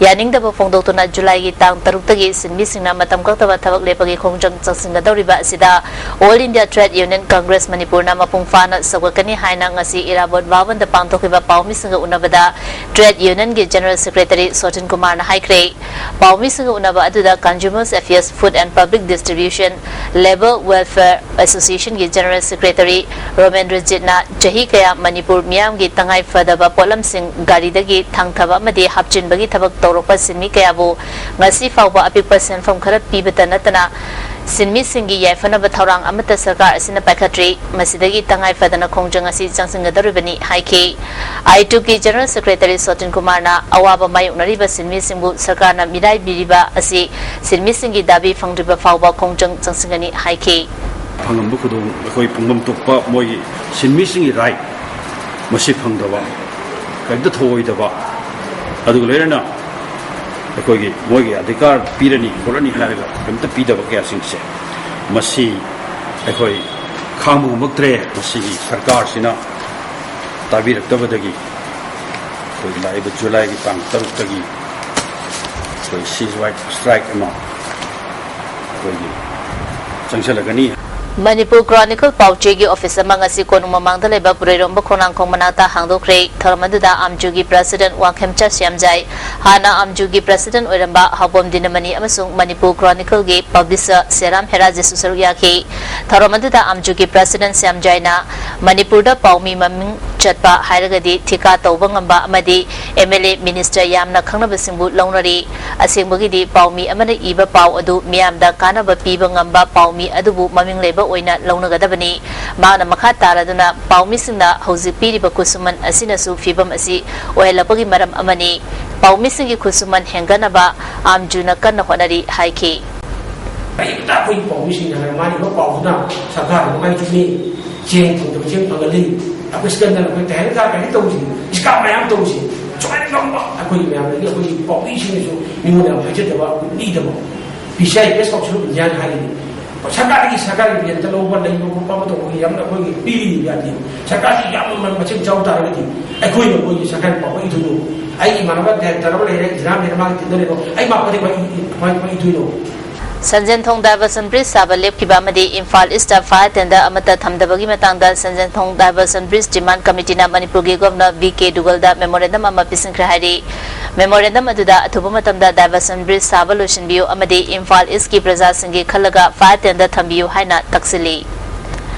ꯌꯥꯅꯤꯡꯗꯕ ꯐꯣꯡꯗꯣꯛꯇꯨꯅ ꯖꯨꯂꯥꯏꯒꯤ ꯇꯥꯡ ꯇꯔꯨꯛꯇꯒꯤ ꯁꯤꯟꯃꯤꯁꯤꯡꯅ ꯃꯇꯝ ꯀꯛꯇꯕ ꯊꯕꯛ ꯂꯦꯞꯄꯒꯤ ꯈꯣꯡꯖꯪ ꯆꯪꯁꯤꯟꯒꯗꯧꯔꯤꯕ ꯑꯁꯤꯗ All India Trade Union Congress ꯃꯅꯤꯄꯨꯔꯅ ꯃꯄꯨꯡ ꯐꯥꯅ ꯁꯧꯒꯠꯀꯅꯤ ꯍꯥꯏꯅ ꯉꯁꯤ ꯏꯔꯥꯕꯣꯠ ꯚꯕꯟꯗ ꯄꯥꯡꯊꯣꯛꯈꯤꯕ ꯄꯥꯎꯃꯤꯁꯤꯡꯒ ꯎꯅꯕꯗ Trade Unionꯒꯤ General Secretary ꯁꯣꯇꯤꯟ ꯀꯨꯃꯥꯔꯅ ꯍꯥꯏꯈ꯭ꯔꯦ꯫ ꯄꯥꯎꯃꯤꯁꯤꯡꯒ ꯎꯅꯕ ꯑꯗꯨꯗ Consumers Affairs, Food and Public Distribution, Labour Welfare Associationꯒꯤ General Secretary ꯔꯣꯃꯦꯟꯗ꯭ꯔꯖꯤꯠꯅ ꯆꯍꯤ ꯀꯌꯥ ꯃꯅꯤꯄꯨꯔ ꯃꯤꯌꯥꯝꯒꯤ ꯇꯉꯥꯏ ꯐꯗꯕ ꯄꯣꯠꯂꯝꯁꯤꯡ ꯒꯥꯔꯤꯗꯒꯤ ꯊꯥꯡꯊꯕ ꯑꯃꯗꯤ ꯍꯥꯞꯆꯤꯟꯕꯒꯤ ꯊꯕꯛ ꯇꯧꯔꯛꯄ ꯁꯤꯟꯃꯤ ꯀꯌꯥꯕꯨ ꯉꯁꯤ ꯐꯥꯎꯕ ꯑꯄꯤꯛꯄ ꯁꯦꯟꯐꯝ ꯈꯔ ꯄꯤꯕꯇ ꯅꯠꯇꯅ ꯁꯤꯟꯃꯤꯁꯤꯡꯒꯤ ꯌꯥꯏꯐꯅꯕ ꯊꯧꯔꯥꯡ ꯑꯃꯠꯇ ꯁꯔꯀꯥꯔ ꯑꯁꯤꯅ ꯄꯥꯏꯈꯠꯇ꯭ꯔꯤ꯫ ꯃꯁꯤꯗꯒꯤ ꯇꯉꯥꯏ ꯐꯗꯅ ꯈꯣꯡꯖꯪ ꯑꯁꯤ ꯆꯪꯁꯤꯟꯒꯗꯧꯔꯤꯕꯅꯤ ꯍꯥꯏꯈꯤ꯫ ꯑꯥꯏꯇꯨꯒꯤ General Secretary ꯁꯣꯇꯤꯟ ꯀꯨꯃꯥꯔꯅ ꯑꯋꯥꯕ ꯃꯥꯌꯣꯛꯅꯔꯤꯕ ꯁꯤꯟꯃꯤꯁꯤꯡꯕꯨ ꯁꯔꯀꯥꯔꯅ ꯃꯤꯔꯥꯏꯕꯤꯔꯤꯕ ꯑꯁꯤ ꯁꯤꯟꯃꯤꯁꯤꯡꯒꯤ ꯗꯥꯕꯤ ꯐꯪꯗ꯭ꯔꯤꯕ ꯐꯥꯎꯕ ꯈꯣꯡꯖꯪ ꯆꯪꯁꯤꯟꯒꯅꯤ ꯍꯥꯏꯈꯤ꯫ ꯐꯪꯉꯝꯕ ꯈꯨꯗꯣꯡ ꯑꯩꯈꯣꯏ ꯄꯨꯡꯐꯝ ꯊꯣꯛꯄ ꯃꯣꯏꯒꯤ ꯁꯤꯟꯃꯤꯁꯤꯡꯒꯤ ꯔꯥꯏꯠ ꯃꯁꯤ ꯐꯪꯗꯕ, ꯀꯔꯤꯝꯇ ꯊꯣꯛꯑꯣꯏꯗꯕ, ꯑꯗꯨꯒ ꯂꯣꯏꯅꯅ ꯑꯩꯈꯣꯏꯒꯤ ꯃꯣꯏꯒꯤ ꯑꯙꯤꯀꯥꯔ ꯄꯤꯔꯅꯤ ꯈꯣꯠꯂꯅꯤ ꯍꯥꯏꯔꯒ ꯀꯔꯤꯝꯇ ꯄꯤꯗꯕ ꯀꯌꯥꯁꯤꯡꯁꯦ, ꯃꯁꯤ ꯑꯩꯈꯣꯏ ꯈꯥꯡꯕ ꯉꯝꯃꯛꯇ꯭ꯔꯦ꯫ ꯃꯁꯤꯒꯤ ꯁꯔꯀꯥꯔꯁꯤꯅ ꯇꯥꯕꯤꯔꯛꯇꯕꯗꯒꯤ ꯑꯩꯈꯣꯏ ꯂꯥꯛꯏꯕ ꯖꯨꯂꯥꯏꯒꯤ ꯇꯥꯡ ꯇꯔꯨꯛꯇꯒꯤ ꯑꯩꯈꯣꯏ ceasefire strike ꯑꯃ ꯑꯩꯈꯣꯏꯒꯤ ꯆꯪꯁꯤꯜꯂꯒꯅꯤ꯫ ꯃꯅꯤꯄꯨꯔ ꯀ꯭ꯔꯣꯅꯤꯀꯜ ꯄꯥꯎꯆꯦꯒꯤ ꯑꯣꯐꯤꯁ ꯑꯃ ꯉꯁꯤ ꯀꯣꯅꯨꯡ ꯃꯃꯥꯡꯗ ꯂꯩꯕ ꯄꯨꯔꯩꯔꯣꯝꯕ ꯈꯣꯡꯅꯥꯡꯈꯣꯡ ꯃꯅꯥꯛꯇ ꯍꯥꯡꯗꯣꯛꯈ꯭ꯔꯦ꯫ ꯊꯧꯔꯝ ꯑꯗꯨꯗ ꯑꯥꯝꯖꯨꯒꯤ ꯄ꯭ꯔꯁꯤꯗꯦꯟꯠ ꯋꯥꯡꯈꯦꯝꯆꯥ ꯁ꯭ꯌꯥꯝꯖꯥꯏ, ꯍꯥꯟꯅ ꯑꯥꯝꯖꯨꯒꯤ ꯄ꯭ꯔꯁꯤꯗꯦꯟꯠ ꯑꯣꯏꯔꯝꯕ ꯍꯥꯎꯕꯝ ꯗꯤꯅꯃꯅꯤ ꯑꯃꯁꯨꯡ ꯃꯅꯤꯄꯨꯔ ꯀ꯭ꯔꯣꯅꯤꯀꯜꯒꯤ ꯄꯕ꯭ꯂꯤꯁꯔ ꯁꯦꯔꯥꯝ ꯍꯦꯔꯥꯖꯦꯁꯨ ꯁꯔꯨꯛ ꯌꯥꯈꯤ꯫ ꯊꯧꯔꯝ ꯑꯗꯨꯗ ꯑꯥꯝꯖꯨꯒꯤ ꯄ꯭ꯔꯁꯤꯗꯦꯟꯠ ꯁ꯭ꯌꯥꯝꯖꯥꯏꯅ ꯃꯅꯤꯄꯨꯔꯗ ꯄꯥꯎꯃꯤ ꯃꯃꯤꯡ ꯆꯠꯄ ꯍꯥꯏꯔꯒꯗꯤ ꯊꯤꯀꯥ ꯇꯧꯕ ꯉꯝꯕ ꯑꯃꯗꯤ ꯑꯦꯝ ꯑꯦꯜ ꯑꯦ, ꯃꯤꯅꯤꯁꯇꯔ ꯌꯥꯝꯅ ꯈꯪꯅꯕꯁꯤꯡꯕꯨ ꯂꯧꯅꯔꯤ꯫ ꯑꯁꯦꯡꯕꯒꯤꯗꯤ ꯄꯥꯎꯃꯤ ꯑꯃꯅ ꯏꯕ ꯄꯥꯎ ꯑꯗꯨ ꯃꯤꯌꯥꯝꯗ ꯀꯥꯟꯅꯕ ꯄꯤꯕ ꯉꯝꯕ ꯄꯥꯎꯃꯤ ꯑꯗꯨꯕꯨ ꯃꯃꯤꯡ ꯂꯩꯕ ꯑꯣꯏꯅ ꯂꯧꯅꯒꯗꯕꯅꯤ꯫ ꯃꯍꯥꯛꯅ ꯃꯈꯥ ꯇꯥꯔꯗꯨꯅ ꯄꯥꯎꯃꯤꯁꯤꯡꯅ ꯍꯧꯖꯤꯛ ꯄꯤꯔꯤꯕ ꯈꯨꯠꯁꯨꯃꯟ ꯑꯁꯤꯅꯁꯨ ꯐꯤꯚꯝ ꯑꯁꯤ ꯑꯣꯏꯍꯜꯂꯛꯄꯒꯤ ꯃꯔꯝ ꯑꯃꯅꯤ꯫ ꯄꯥꯎꯃꯤꯁꯤꯡꯒꯤ ꯈꯨꯠꯁꯨꯃꯟ ꯍꯦꯟꯒꯠꯅꯕ ꯑꯥꯝꯖꯨꯅ ꯀꯟꯅ ꯍꯣꯠꯅꯔꯤ ꯍꯥꯏꯈꯤ꯫ ꯀꯔꯤꯝꯇ ꯑꯩꯈꯣꯏꯒꯤ ꯄꯥꯎꯃꯤꯁꯤꯡꯅ ꯍꯥꯏꯔ ꯃꯥꯅ ꯏꯕ ꯄꯥꯎꯗꯨꯅ ꯁꯔꯀꯥꯔꯗ ꯅꯨꯡꯉꯥꯏ ꯆꯨꯝꯃꯤ, ꯆꯦꯡ ꯐꯪꯗꯕ ꯆꯦꯡ ꯐꯪꯍꯜꯂꯤ, ꯑꯩꯈꯣꯏ ꯁꯤꯀꯟꯗꯅ ꯑꯩꯈꯣꯏ ꯇꯍꯦꯜ ꯀꯥ ꯀꯔꯤ ꯇꯧꯁꯤ, ꯏꯁꯀꯥꯝ ꯃꯌꯥꯝ ꯇꯧꯁꯤ, ꯁꯨꯃꯥꯏꯅ ꯉꯝꯕ ꯑꯩꯈꯣꯏꯒꯤ ꯃꯌꯥꯝꯗꯒꯤ ꯑꯩꯈꯣꯏꯒꯤ ꯄꯥꯎꯃꯤꯁꯤꯡꯅꯁꯨ ꯃꯤꯉꯣꯟꯗ ꯌꯥꯝ ꯍꯥꯏꯖꯗꯕ, ꯂꯤꯗꯕ꯫ P C I press council of ꯏꯟꯗꯤꯌꯥꯅ ꯍꯥꯏꯔꯤꯅꯤ, ꯁꯔꯀꯥꯔꯗꯒꯤ, ꯁꯔꯀꯥꯔꯒꯤ ꯕꯦꯟꯇ ꯂꯧꯕ, ꯂꯩꯕ ꯈꯣꯠꯄ ꯑꯃ ꯇꯧꯕꯒꯤ ꯌꯥꯝꯅ ꯑꯩꯈꯣꯏꯒꯤ ꯄꯤꯔꯤꯕ ꯌꯥꯗꯦ꯫ ꯁꯔꯀꯥꯔꯁꯤ ꯌꯥꯝꯅ ꯃ-, ꯃꯁꯤꯡ ꯆꯥꯎ ꯇꯥꯔꯒꯗꯤ ꯑꯩꯈꯣꯏꯅ ꯃꯣꯏꯒꯤ ꯁꯔꯀꯥꯔ ꯄꯥꯎꯕ ꯏꯊꯨꯗꯣ, ꯑꯩꯒꯤ ꯏꯃꯥꯟꯅꯕ ꯗꯥꯏꯔꯦꯛꯇꯔ ꯑꯃ ꯂꯩꯔꯦ, ꯏꯟꯗꯤꯔꯥ ꯃꯦꯗꯝ ꯃꯥꯒꯤ ꯇꯤꯝꯗ ꯂꯩꯕ, ꯑꯩ ꯃꯥ ꯈꯨꯗꯤꯡꯃꯛ ꯏ-, ꯏ-, ꯀꯃꯥꯏ, ꯀꯃꯥꯏ ꯏꯊꯨꯏꯅꯣ? ꯁꯟꯖꯦꯟꯊꯣꯡ diversion bridge ꯁꯥꯕ ꯂꯦꯞꯈꯤꯕ ꯑꯃꯗꯤ ꯏꯝꯐꯥꯜ ꯏꯁꯇ fire tender ꯑꯃꯠꯇ ꯊꯝꯗꯕꯒꯤ ꯃꯇꯥꯡꯗ ꯁꯟꯖꯦꯟꯊꯣꯡ diversion bridge demand committeeꯅ ꯃꯅꯤꯄꯨꯔꯒꯤ ꯒꯣꯚꯔꯅꯔ ꯚꯤ ꯀꯦ ꯗꯨꯒꯜꯗ memorandum ꯑꯃ ꯄꯤꯁꯤꯟꯈ꯭ꯔꯦ ꯍꯥꯏꯔꯤ꯫ Memorandum ꯑꯗꯨꯗ ꯑꯊꯨꯕ ꯃꯇꯝꯗ diversion bridge ꯁꯥꯕ ꯂꯣꯏꯁꯤꯟꯕꯤꯌꯨ ꯑꯃꯗꯤ ꯏꯝꯐꯥꯜ ꯏꯁꯀꯤ ꯄ꯭ꯔꯖꯥꯁꯤꯡꯒꯤ ꯈꯜꯂꯒ fire tender ꯊꯝꯕꯤꯌꯨ ꯍꯥꯏꯅ ꯇꯛꯁꯤꯜꯂꯤ꯫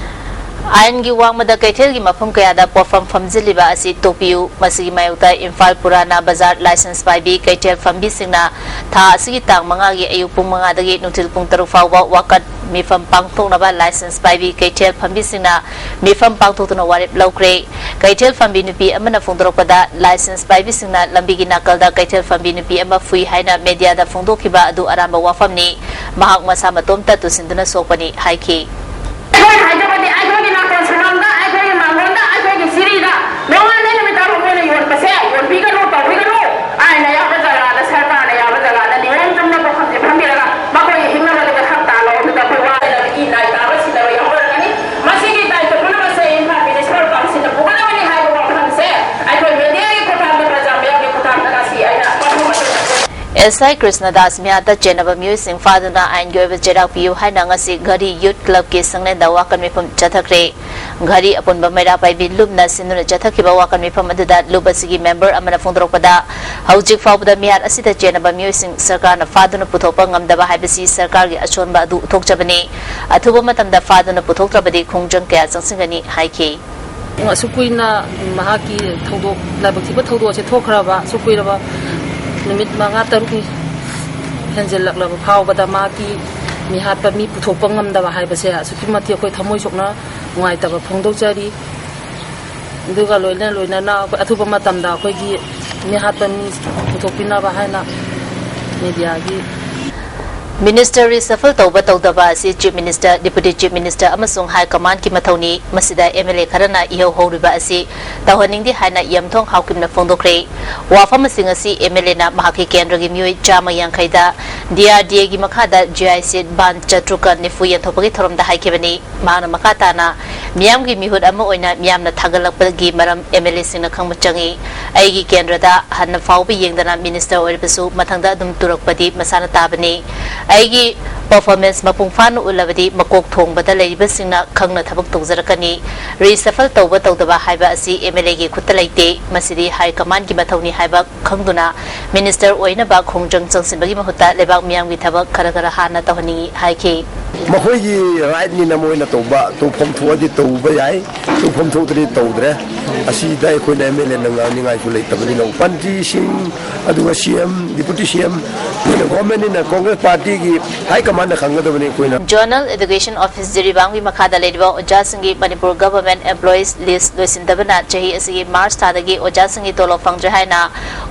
ꯑꯥꯏꯟꯒꯤ ꯋꯥꯡꯃꯗ ꯀꯩꯊꯦꯜꯒꯤ ꯃꯐꯝ ꯀꯌꯥꯗ ꯄꯣꯠꯐꯝ ꯐꯝꯖꯤꯜꯂꯤꯕ ꯑꯁꯤ ꯇꯣꯛꯄꯤꯌꯨ꯫ ꯃꯁꯤꯒꯤ ꯃꯥꯌꯣꯛꯇ ꯏꯝꯐꯥꯜ ꯄꯨꯔꯥꯅꯥ ꯕꯖꯥꯔ ꯂꯥꯏꯁꯦꯟꯁ ꯄꯥꯏꯕꯤ ꯀꯩꯊꯦꯜ ꯐꯝꯕꯤꯁꯤꯡꯅ ꯊꯥ ꯑꯁꯤꯒꯤ ꯇꯥꯡ ꯃꯉꯥꯒꯤ ꯑꯌꯨꯛ ꯄꯨꯡ ꯃꯉꯥꯗꯒꯤ ꯅꯨꯡꯊꯤꯜ ꯄꯨꯡ ꯇꯔꯨꯛ ꯐꯥꯎꯕ ꯋꯥꯀꯠ ꯃꯤꯐꯝ ꯄꯥꯡꯊꯣꯛꯅꯕ ꯂꯥꯏꯁꯦꯟꯁ ꯄꯥꯏꯕꯤ ꯀꯩꯊꯦꯜ ꯐꯝꯕꯤꯁꯤꯡꯅ ꯃꯤꯐꯝ ꯄꯥꯡꯊꯣꯛꯇꯨꯅ ꯋꯥꯔꯦꯞ ꯂꯧꯈ꯭ꯔꯦ꯫ ꯀꯩꯊꯦꯜ ꯐꯝꯕꯤ ꯅꯨꯄꯤ ꯑꯃꯅ ꯐꯣꯡꯗꯣꯔꯛꯄꯗ, ꯂꯥꯏꯁꯦꯟꯁ ꯄꯥꯏꯕꯤꯁꯤꯡꯅ ꯂꯝꯕꯤꯒꯤ ꯅꯥꯀꯜꯗ ꯀꯩꯊꯦꯜ ꯐꯝꯕꯤ ꯅꯨꯄꯤ ꯑꯃ ꯐꯨꯏ ꯍꯥꯏꯅ ꯃꯦꯗꯤꯌꯥꯗ ꯐꯣꯡꯗꯣꯛꯈꯤꯕ ꯑꯗꯨ ꯑꯔꯥꯟꯕ ꯋꯥꯐꯝꯅꯤ꯫ ꯃꯍꯥꯛ ꯃꯁꯥ ꯃꯇꯣꯝꯇ ꯇꯨꯁꯤꯟꯗꯨꯅ ꯁꯣꯛꯄꯅꯤ ꯍꯥꯏꯈꯤ꯫ ꯑꯩꯈꯣꯏꯅ ꯍꯥꯏꯖꯕꯗꯤ ꯑꯩꯈꯣꯏꯒꯤ ꯅꯥꯀꯣꯡ ꯁꯨꯃꯥꯡꯗ, ꯑꯩꯈꯣꯏꯒꯤ ꯃꯥꯡꯒꯣꯟꯗ, ꯑꯩꯈꯣꯏꯒꯤ ꯁꯤꯔꯤꯗ ꯅꯣꯡꯉꯥꯟꯕ ꯅꯨꯃꯤꯠ ꯇꯥꯕ ꯃꯣꯏꯅ ꯌꯣꯟꯕꯁꯦ ꯌꯣꯟꯕꯤꯒꯅꯨ, ꯇꯧꯕꯤꯒꯅꯨ꯫ ꯑꯥꯏꯟꯅ ꯌꯥꯕ ꯖꯒꯥꯗ, ꯁꯔꯀꯥꯔꯅ ꯌꯥꯕ ꯖꯒꯥꯗ ꯅꯤꯌꯣꯝ ꯆꯨꯝꯅ ꯄꯣꯠꯐꯝꯁꯦ ꯐꯝꯕꯤꯔꯒ ꯃꯈꯣꯏꯒꯤ ꯍꯤꯡꯅꯕꯗꯨꯒ ꯊꯛ ꯇꯥꯜꯂꯣ꯫ ꯑꯗꯨꯗ ꯑꯩꯈꯣꯏ ꯋꯥꯗꯅꯕ ꯏ ꯅꯥꯏ ꯇꯥꯕ ꯁꯤꯗꯕ ꯌꯥꯎꯅꯔꯛꯀꯅꯤ꯫ ꯃꯁꯤꯒꯤ ꯗꯥꯏꯇ ꯄꯨꯝꯅꯃꯛꯁꯦ ꯏꯝꯐꯥꯜ ꯃ꯭ꯌꯨꯅꯤꯁꯤꯄꯥꯜ ꯀꯥꯎꯟꯁꯤꯜꯅ ꯄꯨꯒꯗꯕꯅꯤ ꯍꯥꯏꯕ ꯋꯥꯐꯝꯁꯦ ꯑꯩꯈꯣꯏ ꯃꯦꯗꯤꯌꯥꯒꯤ ꯈꯨꯠꯊꯥꯡꯗ, ꯄ꯭ꯔꯖꯥ ꯃꯤꯌꯥꯝꯒꯤ ꯈꯨꯠꯊꯥꯡꯗ ꯉꯁꯤ ꯑꯩꯅ ꯋꯥꯐꯝ ꯑꯗꯨ ꯑꯦꯁ ꯑꯥꯏ ꯀ꯭ꯔꯤꯁꯅꯗꯥꯁ ꯃꯤꯍꯥꯠꯇ ꯆꯦꯟꯅꯕ ꯃꯤꯑꯣꯏꯁꯤꯡ ꯐꯥꯗꯨꯅ ꯑꯥꯏꯟꯒꯤ ꯑꯣꯏꯕ ꯆꯩꯔꯥꯛ ꯄꯤꯌꯨ ꯍꯥꯏꯅ ꯉꯁꯤ ꯘꯔꯤ ꯌꯨꯠ ꯀ꯭ꯂꯕꯀꯤ ꯁꯪꯂꯦꯟꯗ ꯋꯥꯀꯠ ꯃꯤꯐꯝ ꯆꯠꯊꯈ꯭ꯔꯦ꯫ ꯘꯔꯤ ꯑꯄꯨꯟꯕ ꯃꯩꯔꯥ ꯄꯥꯏꯕꯤ ꯂꯨꯞꯅ ꯁꯤꯟꯗꯨꯅ ꯆꯠꯊꯈꯤꯕ ꯋꯥꯀꯠ ꯃꯤꯐꯝ ꯑꯗꯨꯗ ꯂꯨꯞ ꯑꯁꯤꯒꯤ ꯃꯦꯝꯕꯔ ꯑꯃꯅ ꯐꯣꯡꯗꯣꯔꯛꯄꯗ, ꯍꯧꯖꯤꯛ ꯐꯥꯎꯕꯗ ꯃꯤꯍꯥꯠ ꯑꯁꯤꯗ ꯆꯦꯟꯅꯕ ꯃꯤꯑꯣꯏꯁꯤꯡ ꯁꯔꯀꯥꯔꯅ ꯐꯥꯗꯨꯅ ꯄꯨꯊꯣꯛꯄ ꯉꯝꯗꯕ ꯍꯥꯏꯕꯁꯤ ꯁꯔꯀꯥꯔꯒꯤ ꯑꯁꯣꯟꯕ ꯑꯗꯨ ꯎꯠꯊꯣꯛꯆꯕꯅꯤ꯫ ꯑꯊꯨꯕ ꯃꯇꯝꯗ ꯐꯥꯗꯨꯅ ꯄꯨꯊꯣꯛꯇ꯭ꯔꯕꯗꯤ ꯈꯣꯡꯖꯪ ꯀꯌꯥ ꯆꯪꯁꯤꯟꯒꯅꯤ ꯍꯥꯏꯈꯤ꯫ ꯑꯁꯨꯛ ꯀꯨꯏꯅ ꯃꯍꯥꯛꯀꯤ ꯊꯧꯗꯣꯛ, ꯂꯥꯏꯕꯛ ꯊꯤꯕ ꯊꯧꯗꯣꯛ ꯑꯁꯤ ꯊꯣꯛꯈ꯭ꯔꯕ ꯑꯁꯨꯛ ꯀꯨꯏꯔꯕ ꯅꯨꯃꯤꯠ ꯃꯉꯥ ꯇꯔꯨꯛꯅꯤ ꯍꯦꯟꯖꯤꯜꯂꯛꯂꯕ ꯐꯥꯎꯕꯗ ꯃꯍꯥꯛꯀꯤ ꯃꯤꯍꯥꯠꯄ ꯃꯤ ꯄꯨꯊꯣꯛꯄ ꯉꯝꯗꯕ ꯍꯥꯏꯕꯁꯦ ꯑꯁꯨꯛꯀꯤ ꯃꯇꯤꯛ ꯑꯩꯈꯣꯏ ꯊꯃꯣꯏ ꯁꯣꯛꯅ ꯅꯨꯡꯉꯥꯏꯇꯕ ꯐꯣꯡꯗꯣꯛꯆꯔꯤ꯫ ꯑꯗꯨꯒ ꯂꯣꯏꯅ ꯂꯣꯏꯅꯅ ꯑꯩꯈꯣꯏ ꯑꯊꯨꯕ ꯃꯇꯝꯗ ꯑꯩꯈꯣꯏꯒꯤ ꯃꯤꯍꯥꯠꯄ ꯃꯤ ꯄꯨꯊꯣꯛꯄꯤꯅꯕ ꯍꯥꯏꯅ ꯃꯦꯗꯤꯌꯥꯒꯤ Minister reshuffle ꯇꯧꯕ ꯇꯧꯗꯕ ꯑꯁꯤ Chief Minister, Deputy Chief Minister ꯑꯃꯁꯨꯡ High Commandꯀꯤ ꯃꯊꯧꯅꯤ꯫ ꯃꯁꯤꯗ MLA ꯈꯔꯅ ꯏꯍꯧ ꯍꯧꯔꯤꯕ ꯑꯁꯤ ꯇꯧꯍꯟꯅꯤꯡꯗꯦ ꯍꯥꯏꯅ ꯏꯌꯝꯊꯣꯡ ꯍꯥꯎꯀꯤꯞꯅ ꯐꯣꯡꯗꯣꯛꯈ꯭ꯔꯦ꯫ ꯋꯥꯐꯝꯁꯤꯡ ꯑꯁꯤ MLAꯅ ꯃꯍꯥꯛꯀꯤ ꯀꯦꯟꯗ꯭ꯔꯒꯤ ꯃꯤꯑꯣꯏ ꯆꯥꯝꯃ ꯌꯥꯡꯈꯩꯗ DRDAꯒꯤ ꯃꯈꯥꯗ GI seat band ꯆꯥꯇ꯭ꯔꯨꯛꯀ ꯅꯤꯐꯨ ꯌꯦꯟꯊꯣꯛꯄꯒꯤ ꯊꯧꯔꯝꯗ ꯍꯥꯏꯈꯤꯕꯅꯤ꯫ ꯃꯍꯥꯛꯅ ꯃꯈꯥ ꯇꯥꯅ, "ꯃꯤꯌꯥꯝꯒꯤ ꯃꯤꯍꯨꯠ ꯑꯃ ꯑꯣꯏꯅ ꯃꯤꯌꯥꯝꯅ ꯊꯥꯒꯠꯂꯛꯄꯒꯤ ꯃꯔꯝ MLAꯁꯤꯡꯅ ꯈꯪꯕ ꯆꯪꯏ꯫ ꯑꯩꯒꯤ ꯀꯦꯟꯗ꯭ꯔꯗ ꯍꯟꯅ ꯐꯥꯎꯕ ꯌꯦꯡꯗꯅ Minister ꯑꯣꯏꯔꯕꯁꯨ ꯃꯊꯪꯗ ꯑꯗꯨꯝ ꯇꯨꯔꯛꯄꯗꯤ ꯃꯁꯥꯅ ꯇꯥꯕꯅꯤ꯫ ꯑꯩꯒꯤ performance ꯃꯄꯨꯡ ꯐꯥꯅ ꯎꯠꯂꯕꯗꯤ ꯃꯀꯣꯛ ꯊꯣꯡꯕꯗ ꯂꯩꯔꯤꯕꯁꯤꯡꯅ ꯈꯪꯅ ꯊꯕꯛ ꯇꯧꯖꯔꯛꯀꯅꯤ꯫ Reshuffle ꯇꯧꯕ ꯇꯧꯗꯕ ꯍꯥꯏꯕ ꯑꯁꯤ MLAꯒꯤ ꯈꯨꯠꯇ ꯂꯩꯇꯦ꯫ ꯃꯁꯤꯗꯤ High Commandꯀꯤ ꯃꯊꯧꯅꯤ ꯍꯥꯏꯕ ꯈꯪꯗꯨꯅ Minister ꯑꯣꯏꯅꯕ ꯈꯣꯡꯖꯪ ꯆꯪꯁꯤꯟꯕꯒꯤ ꯃꯍꯨꯠꯇ ꯂꯩꯕꯥꯛ ꯃꯤꯌꯥꯝꯒꯤ ꯊꯕꯛ ꯈꯔ ꯈꯔ ꯍꯥꯟꯅ ꯇꯧꯍꯟꯅꯤꯡꯏ" ꯍꯥꯏꯈꯤ꯫ ꯃꯈꯣꯏꯒꯤ rightꯅꯤꯅ ꯃꯣꯏꯅ ꯇꯧꯕ, ꯇꯧꯐꯝ ꯊꯣꯛꯑꯗꯤ ꯇꯧꯕ ꯌꯥꯏ, ꯇꯧꯐꯝ ꯊꯣꯛꯇ꯭ꯔꯗꯤ ꯇꯧꯗ꯭ꯔꯦ꯫ ꯑꯁꯤꯗ ꯑꯩꯈꯣꯏꯅ MLAꯅ ꯉꯥꯡꯅꯤꯡꯉꯥꯏꯁꯨ ꯂꯩꯇꯕꯅꯤꯅ, ꯃꯟꯇ꯭ꯔꯤꯁꯤꯡ, ꯑꯗꯨꯒ CM, Deputy CM, ꯃꯣꯏꯅ governmentꯅꯤꯅ, Congress partyꯒꯤ High Commandꯅ ꯈꯪꯒꯗꯕꯅꯤ ꯑꯩꯈꯣꯏꯅ꯫ Zonal Education Office ꯖꯤꯔꯤꯕꯥꯝꯒꯤ ꯃꯈꯥꯗ ꯂꯩꯔꯤꯕ ꯑꯣꯖꯥꯁꯤꯡꯒꯤ Manipur Government Employees List ꯂꯣꯏꯁꯤꯟꯗꯕꯅ ꯆꯍꯤ ꯑꯁꯤꯒꯤ March ꯊꯥꯗꯒꯤ ꯑꯣꯖꯥꯁꯤꯡꯒꯤ ꯇꯣꯂꯣꯞ ꯐꯪꯗ꯭ꯔꯦ ꯍꯥꯏꯅ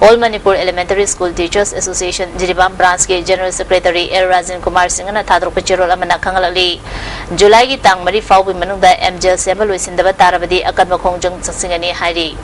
All Manipur Elementary School Teachers Association Jiribam branchꯀꯤ General Secretary L Rajen Kumar ꯁꯤꯡꯍꯅ ꯊꯥꯗꯣꯔꯛꯄ ꯆꯦꯔꯣꯜ ꯑꯃꯅ ꯈꯪꯍꯜꯂꯛꯂꯤ꯫ Julyꯒꯤ ꯇꯥꯡ ꯃꯔꯤ ꯐꯥꯎꯕꯒꯤ ꯃꯅꯨꯡꯗ MJL ꯁꯦꯝꯕ ꯂꯣꯏꯁꯤꯟꯗꯕ ꯇꯥꯔꯕꯗꯤ ꯑꯀꯟꯕ ꯈꯣꯡꯖꯪ ꯆꯪꯁꯤꯟꯒꯅꯤ ꯍꯥꯏꯔꯤ꯫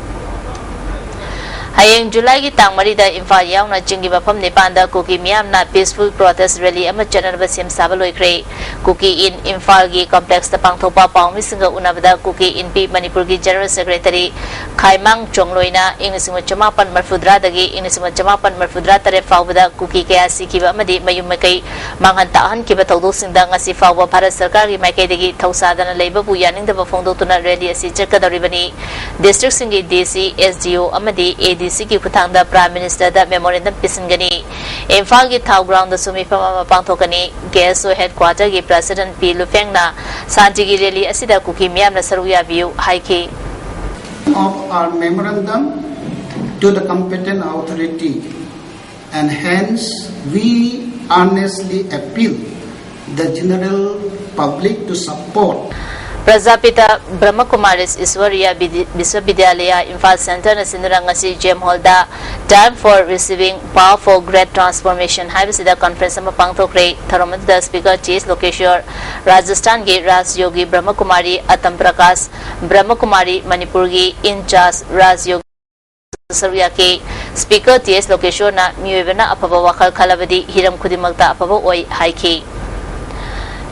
ꯍꯌꯦꯡ Julyꯒꯤ ꯇꯥꯡ ꯃꯔꯤꯗ ꯏꯝꯐꯥꯜ ꯌꯥꯎꯅ ꯆꯤꯡꯒꯤ ꯃꯐꯝ ꯅꯤꯄꯥꯟꯗ ꯀꯨꯀꯤ ꯃꯤꯌꯥꯝꯅ peaceful protest rally ꯑꯃ ꯆꯠꯅꯅꯕ ꯁꯦꯝ ꯁꯥꯕ ꯂꯣꯏꯈ꯭ꯔꯦ꯫ ꯀꯨꯀꯤ ꯏꯟ ꯏꯝꯐꯥꯜꯒꯤ complexꯇ ꯄꯥꯡꯊꯣꯛꯄ ꯄꯥꯎꯃꯤꯁꯤꯡꯒ ꯎꯅꯕꯗ ꯀꯨꯀꯤ ꯏꯟꯄꯤ ꯃꯅꯤꯄꯨꯔꯒꯤ General Secretary ꯈꯥꯏꯃꯥꯡ ꯆꯣꯡꯂꯣꯏꯅ ꯏꯪ ꯂꯤꯁꯤꯡ ꯑꯃ ꯆꯃꯥꯄꯟ ꯃꯔꯤꯐꯨꯇꯔꯥꯗꯒꯤ ꯏꯪ ꯂꯤꯁꯤꯡ ꯑꯃ ꯆꯃꯥꯄꯟ ꯃꯔꯤꯐꯨꯇꯔꯥ ꯇꯔꯦꯠ ꯐꯥꯎꯕꯗ ꯀꯨꯀꯤ ꯀꯌꯥ ꯁꯤꯈꯤꯕ ꯑꯃꯗꯤ ꯃꯌꯨꯝ ꯃꯀꯩ ꯃꯥꯡꯍꯟ ꯇꯥꯛꯍꯟꯈꯤꯕ ꯊꯧꯗꯣꯛꯁꯤꯡꯗ ꯉꯁꯤ ꯐꯥꯎꯕ ꯚꯥꯔꯠ ꯁꯔꯀꯥꯔꯒꯤ ꯃꯥꯏꯀꯩꯗꯒꯤ ꯊꯧꯁꯥꯗꯅ ꯂꯩꯕꯕꯨ ꯌꯥꯅꯤꯡꯗꯕ ꯐꯣꯡꯗꯣꯛꯇꯨꯅ rally ꯑꯁꯤ ꯆꯠꯀꯗꯧꯔꯤꯕꯅꯤ꯫ Districtꯁꯤꯡꯒꯤ DC, SDO ꯑꯃꯗꯤ ADCꯒꯤ ꯈꯨꯠꯊꯥꯡꯗ Prime Ministerꯗ memorandum ꯄꯤꯁꯤꯟꯒꯅꯤ꯫ ꯏꯝꯐꯥꯜꯒꯤ ꯊꯥꯎ groundꯗꯁꯨ ꯃꯤꯐꯝ ꯑꯃ ꯄꯥꯡꯊꯣꯛꯀꯅꯤ꯫ KSO headquarterꯒꯤ President ꯄꯤ ꯂꯨꯐꯦꯡꯅ ꯁꯥꯟꯇꯤꯒꯤ rally ꯑꯁꯤꯗ ꯀꯨꯀꯤ ꯃꯤꯌꯥꯝꯅ ꯁꯔꯨꯛ ꯌꯥꯕꯤꯌꯨ ꯍꯥꯏꯈꯤ꯫ Of our memorandum to the competent authority, and hence we earnestly appeal the general public to support ꯄ꯭ꯔꯖꯥꯄꯤꯇ ꯕ꯭ꯔꯍ꯭ꯃꯀꯨꯃꯥꯔꯤꯁ ꯏꯁ꯭ꯋꯔꯤꯌ ꯕꯤꯗꯤ-, ꯕꯤꯁ꯭ꯋꯕꯤꯗ꯭ꯌꯥꯂꯌ Imphal ꯁꯦꯟꯇꯔꯅ ꯁꯤꯟꯗꯨꯅ ꯉꯁꯤ ꯖꯦꯝ ꯍꯣꯜꯗ Time for Receiving Power for Great Transformation ꯍꯥꯏꯕꯁꯤꯗ ꯀꯟꯐ꯭ꯔꯦꯟꯁ ꯑꯃ ꯄꯥꯡꯊꯣꯛꯈ꯭ꯔꯦ꯫ ꯊꯧꯔꯝ ꯑꯗꯨꯗ ꯁ꯭ꯄꯤꯀꯔ ꯇꯤ ꯑꯦꯁ ꯂꯣꯀꯦꯁ꯭ꯋꯔ, ꯔꯥꯖꯁꯊꯥꯟꯒꯤ ꯔꯥꯖꯌꯣꯒꯤ ꯕ꯭ꯔꯍ꯭ꯃꯀꯨꯃꯥꯔꯤ ꯑꯇꯝ ꯄ꯭ꯔꯀꯥꯁ, ꯕ꯭ꯔꯍ꯭ꯃꯀꯨꯃꯥꯔꯤ ꯃꯅꯤꯄꯨꯔꯒꯤ ꯏꯟ ꯆꯥꯔꯖ ꯔꯥꯖꯌꯣꯒꯤ ꯁꯔꯨꯛ ꯌꯥꯈꯤ꯫ ꯁ꯭ꯄꯤꯀꯔ ꯇꯤ ꯑꯦꯁ ꯂꯣꯀꯦꯁ꯭ꯋꯔꯅ ꯃꯤꯑꯣꯏꯕꯅ ꯑꯐꯕ ꯋꯥꯈꯜ ꯈꯜꯂꯕꯗꯤ ꯍꯤꯔꯝ ꯈꯨꯗꯤꯡꯃꯛꯇ ꯑꯐꯕ ꯑꯣꯏ ꯍꯥꯏꯈꯤ꯫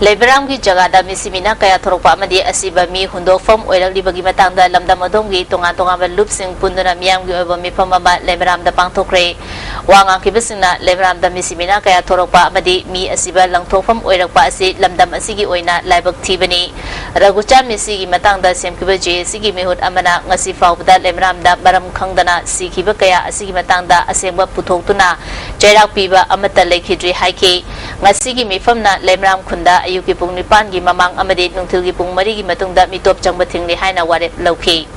ꯂꯩꯃꯔꯥꯝꯒꯤ ꯖꯒꯥꯗ ꯃꯤꯁꯤ ꯃꯤꯅꯥ ꯀꯌꯥ ꯊꯣꯔꯛꯄ ꯑꯃꯗꯤ ꯑꯁꯤꯕ ꯃꯤ ꯍꯨꯟꯗꯣꯛꯐꯝ ꯑꯣꯏꯔꯛꯂꯤꯕꯒꯤ ꯃꯇꯥꯡꯗ ꯂꯝꯗꯝ ꯑꯗꯣꯝꯒꯤ ꯇꯣꯉꯥꯟ ꯇꯣꯉꯥꯟꯕ ꯂꯨꯞꯁꯤꯡ ꯄꯨꯟꯗꯨꯅ ꯃꯤꯌꯥꯝꯒꯤ ꯑꯣꯏꯕ ꯃꯤꯐꯝ ꯑꯃ ꯂꯩꯃꯔꯥꯝꯗ ꯄꯥꯡꯊꯣꯛꯈ꯭ꯔꯦ꯫ ꯋꯥ ꯉꯥꯡꯈꯤꯕꯁꯤꯡꯅ ꯂꯩꯃꯔꯥꯝꯗ ꯃꯤꯁꯤ ꯃꯤꯅꯥ ꯀꯌꯥ ꯊꯣꯔꯛꯄ ꯑꯃꯗꯤ ꯃꯤ ꯑꯁꯤꯕ ꯂꯪꯊꯣꯛꯐꯝ ꯑꯣꯏꯔꯛꯄ ꯑꯁꯤ ꯂꯝꯗꯝ ꯑꯁꯤꯒꯤ ꯑꯣꯏꯅ ꯂꯥꯏꯕꯛ ꯊꯤꯕꯅꯤ꯫ ꯔꯘꯨꯆꯥꯟ ꯃꯤꯁꯤꯒꯤ ꯃꯇꯥꯡꯗ ꯁꯦꯝꯈꯤꯕ ꯖꯦ ꯑꯦ ꯁꯤꯒꯤ ꯃꯤꯍꯨꯠ ꯑꯃꯅ ꯉꯁꯤ ꯐꯥꯎꯕꯗ ꯂꯩꯃꯔꯥꯝꯗ ꯃꯔꯝ ꯈꯪꯗꯅ ꯁꯤꯈꯤꯕ ꯀꯌꯥ ꯑꯁꯤꯒꯤ ꯃꯇꯥꯡꯗ ꯑꯁꯦꯡꯕ ꯄꯨꯊꯣꯛꯇꯨꯅ ꯆꯩꯔꯥꯛ ꯄꯤꯕ ꯑꯃꯠꯇ ꯂꯩꯈꯤꯗ꯭ꯔꯤ ꯍꯥꯏꯈꯤ꯫ ꯉꯁꯤꯒꯤ ꯃꯤꯐꯝꯅ ꯂꯩꯃꯔꯥꯝ ꯈꯨꯟꯗ ꯑꯌꯨꯛꯀꯤ ꯄꯨꯡ ꯅꯤꯄꯥꯟꯒꯤ ꯃꯃꯥꯡ ꯑꯃꯗꯤ ꯅꯨꯡꯊꯤꯜꯒꯤ ꯄꯨꯡ ꯃꯔꯤꯒꯤ ꯃꯇꯨꯡꯗ ꯃꯤꯇꯣꯞ ꯆꯪꯕ ꯊꯤꯡꯂꯤ ꯍꯥꯏꯅ ꯋꯥꯔꯦꯞ ꯂꯧꯈꯤ꯫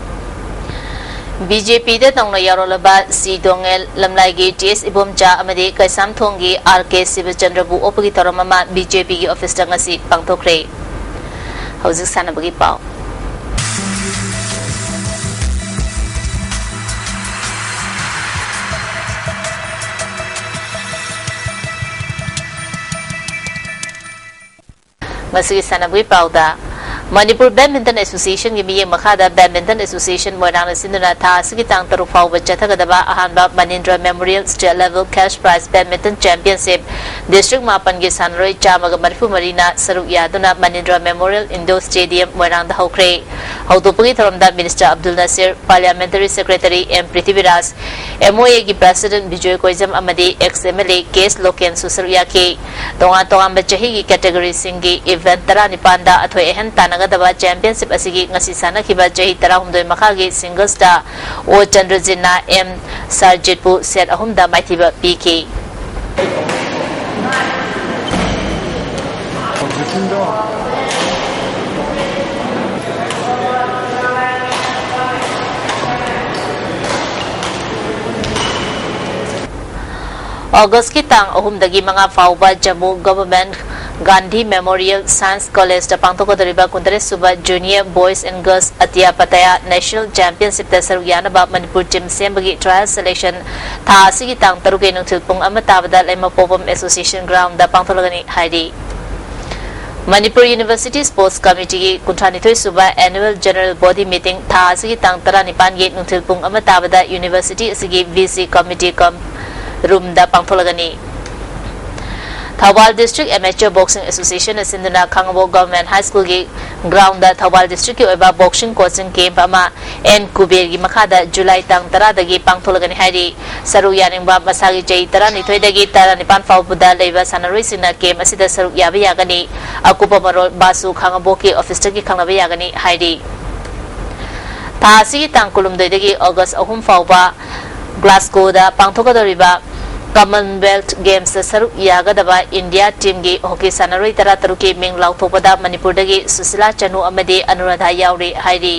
ꯕꯤ ꯖꯦ ꯄꯤꯗ ꯅꯧꯅ ꯌꯥꯎꯔꯛꯂꯕ ꯁꯤ ꯇꯣꯉꯦꯜ, ꯂꯝꯂꯥꯏꯒꯤ ꯇꯤ ꯑꯦꯁ ꯏꯕꯣꯝꯆꯥ ꯑꯃꯗꯤ ꯀꯩꯁꯥꯝꯊꯣꯡꯒꯤ ꯑꯥꯔ ꯀꯦ ꯁꯤꯕꯆꯟꯗ꯭ꯔꯕꯨ ꯑꯣꯛꯄꯒꯤ ꯊꯧꯔꯝ ꯑꯃ ꯕꯤ ꯖꯦ ꯄꯤꯒꯤ ꯑꯣꯐꯤꯁꯇ ꯉꯁꯤ ꯄꯥꯡꯊꯣꯛꯈ꯭ꯔꯦ꯫ ꯍꯧꯖꯤꯛ ꯁꯥꯟꯅꯕꯒꯤ ꯄꯥꯎ꯫ ꯉꯁꯤꯒꯤ ꯁꯥꯟꯅꯕꯒꯤ ꯄꯥꯎꯗ, ꯃꯅꯤꯄꯨꯔ ꯕꯦꯗꯃꯤꯟꯇꯟ ꯑꯦꯁꯣꯁꯤꯌꯦꯁꯟꯒꯤ ꯃꯤꯠꯌꯦꯡ ꯃꯈꯥꯗ ꯕꯦꯗꯃꯤꯟꯇꯟ ꯑꯦꯁꯣꯁꯤꯌꯦꯁꯟ ꯃꯣꯏꯔꯥꯡꯅ ꯁꯤꯟꯗꯨꯅ ꯊꯥ ꯑꯁꯤꯒꯤ ꯇꯥꯡ ꯇꯔꯨꯛ ꯐꯥꯎꯕ ꯆꯠꯊꯒꯗꯕ ꯑꯍꯥꯟꯕ Manindra memorial state level cash prize badminton championship district ꯃꯥꯄꯟꯒꯤ ꯁꯥꯟꯅꯔꯣꯏ ꯆꯥꯝꯃꯒ ꯃꯔꯤꯐꯨ ꯃꯔꯤꯅ ꯁꯔꯨꯛ ꯌꯥꯗꯨꯅ ꯃꯅꯤꯟꯗ꯭ꯔ ꯃꯦꯃꯣꯔꯤꯌꯦꯜ ꯏꯟꯗꯣꯔ ꯁ꯭ꯇꯦꯗꯤꯌꯝ ꯃꯣꯏꯔꯥꯡꯗ ꯍꯧꯈ꯭ꯔꯦ꯫ ꯍꯧꯗꯣꯛꯄꯒꯤ ꯊꯧꯔꯝꯗ minister Abdul Nasir, parliamentary secretary M Prithviraj, M O ꯑꯦꯒꯤ ꯄ꯭ꯔꯦꯁꯤꯗꯦꯟꯠ ꯕꯤꯖꯣꯏ ꯀꯣꯏꯖꯝ ꯑꯃꯗꯤ ex M L A K S ꯂꯣꯀꯦꯟꯁꯨ ꯁꯔꯨꯛ ꯌꯥꯈꯤ꯫ ꯇꯣꯉꯥꯟ ꯇꯣꯉꯥꯟꯕ ꯆꯍꯤꯒꯤ ꯀꯦꯇꯦꯒꯣꯔꯤꯁꯤꯡꯒꯤ ꯏꯚꯦꯟꯠ ꯇꯔꯥꯅꯤꯄꯥꯟꯗ ꯑꯊꯣꯏ ꯑꯍꯦꯟ ꯇꯥꯟꯅꯒꯗꯕ ꯆꯦꯝꯄꯤꯌꯟꯁꯤꯞ ꯑꯁꯤꯒꯤ ꯉꯁꯤ ꯁꯥꯟꯅꯈꯤꯕ ꯆꯍꯤ ꯇꯔꯥꯍꯨꯝꯗꯣꯏ ꯃꯈꯥꯒꯤ ꯁꯤꯡꯒꯜꯁꯇ ꯑꯣ ꯆꯟꯗ꯭ꯔꯖꯤꯠꯅ ꯑꯦꯝ ꯁꯥꯔꯖꯤꯠꯄꯨ ꯁꯦꯠ ꯑꯍꯨꯝꯗ ꯃꯥꯏꯊꯤꯕ ꯄꯤꯈꯤ꯫ ꯑꯣꯒꯁꯀꯤ ꯇꯥꯡ ꯑꯍꯨꯝꯗꯒꯤ ꯃꯉꯥ ꯐꯥꯎꯕ Jammu government Gandhi memorial science ꯀꯣꯂꯦꯖꯇ ꯄꯥꯡꯊꯣꯛꯀꯗꯧꯔꯤꯕ ꯀꯨꯟꯇꯔꯦꯠ ꯁꯨꯕ Junior Boys and Girls Atya Pataya National Championshipꯇ ꯁꯔꯨꯛ ꯌꯥꯅꯕ ꯃꯅꯤꯄꯨꯔ team ꯁꯦꯝꯕꯒꯤ trial selection ꯊꯥ ꯑꯁꯤꯒꯤ ꯇꯥꯡ ꯇꯔꯨꯛꯀꯤ ꯅꯨꯡꯊꯤꯜ ꯄꯨꯡ ꯑꯃ ꯇꯥꯕꯗ ꯂꯩꯃꯄꯣꯛꯄꯝ Association Groundꯗ ꯄꯥꯡꯊꯣꯛꯂꯒꯅꯤ ꯍꯥꯏꯔꯤ꯫ ꯃꯅꯤꯄꯨꯔ University Sports Committeeꯒꯤ ꯀꯨꯟꯊ꯭ꯔꯥ ꯅꯤꯊꯣꯏ ꯁꯨꯕ Annual General Body Meeting ꯊꯥ ꯑꯁꯤꯒꯤ ꯇꯥꯡ ꯇꯔꯥꯅꯤꯄꯥꯟꯒꯤ ꯅꯨꯡꯊꯤꯜ ꯄꯨꯡ ꯑꯃ ꯇꯥꯕꯗ university ꯑꯁꯤꯒꯤ VC committee cum roomꯗ ꯄꯥꯡꯊꯣꯛꯂꯒꯅꯤ꯫ Thoubal District Amateur Boxing Associationꯅ ꯁꯤꯟꯗꯨꯅ ꯈꯥꯉꯕꯣꯛ Government High Schoolꯒꯤ groundꯗ ꯊꯧꯕꯥꯜ districtꯀꯤ ꯑꯣꯏꯕ boxing coaching camp ꯑꯃ ꯑꯦꯟ ꯀꯨꯕꯦꯔꯒꯤ ꯃꯈꯥꯗ July ꯇꯥꯡ ꯇꯔꯥꯗꯒꯤ ꯄꯥꯡꯊꯣꯛꯂꯒꯅꯤ ꯍꯥꯏꯔꯤ꯫ ꯁꯔꯨꯛ ꯌꯥꯅꯤꯡꯕ ꯃꯁꯥꯒꯤ ꯆꯍꯤ ꯇꯔꯥꯅꯤꯊꯣꯏꯗꯒꯤ ꯇꯔꯥꯅꯤꯄꯥꯟ ꯐꯥꯎꯕꯗ ꯂꯩꯕ ꯁꯥꯟꯅꯔꯣꯏꯁꯤꯡꯅ camp ꯑꯁꯤꯗ ꯁꯔꯨꯛ ꯌꯥꯕ ꯌꯥꯒꯅꯤ꯫ ꯑꯀꯨꯞꯄ ꯃꯔꯣꯜ ꯕꯥꯁꯨ ꯈꯥꯉꯕꯣꯛꯀꯤ officeꯇꯒꯤ ꯈꯪꯅꯕ ꯌꯥꯒꯅꯤ ꯍꯥꯏꯔꯤ꯫ ꯊꯥ ꯑꯁꯤꯒꯤ ꯇꯥꯡ ꯀꯨꯟꯍꯨꯝꯗꯣꯏꯗꯒꯤ August ꯑꯍꯨꯝ ꯐꯥꯎꯕ Glasgowꯗ ꯄꯥꯡꯊꯣꯛꯀꯗꯧꯔꯤꯕ Commonwealth Gamesꯇ ꯁꯔꯨꯛ ꯌꯥꯒꯗꯕ India teamꯒꯤ hockey ꯁꯥꯟꯅꯔꯣꯏ ꯇꯔꯥꯇꯔꯨꯛꯀꯤ ꯃꯤꯡ ꯂꯥꯎꯊꯣꯛꯄꯗ ꯃꯅꯤꯄꯨꯔꯗꯒꯤ ꯁꯨꯁꯤꯂꯥ ꯆꯅꯨ ꯑꯃꯗꯤ ꯑꯅꯨꯔꯥꯙꯥ ꯌꯥꯎꯔꯤ ꯍꯥꯏꯔꯤ꯫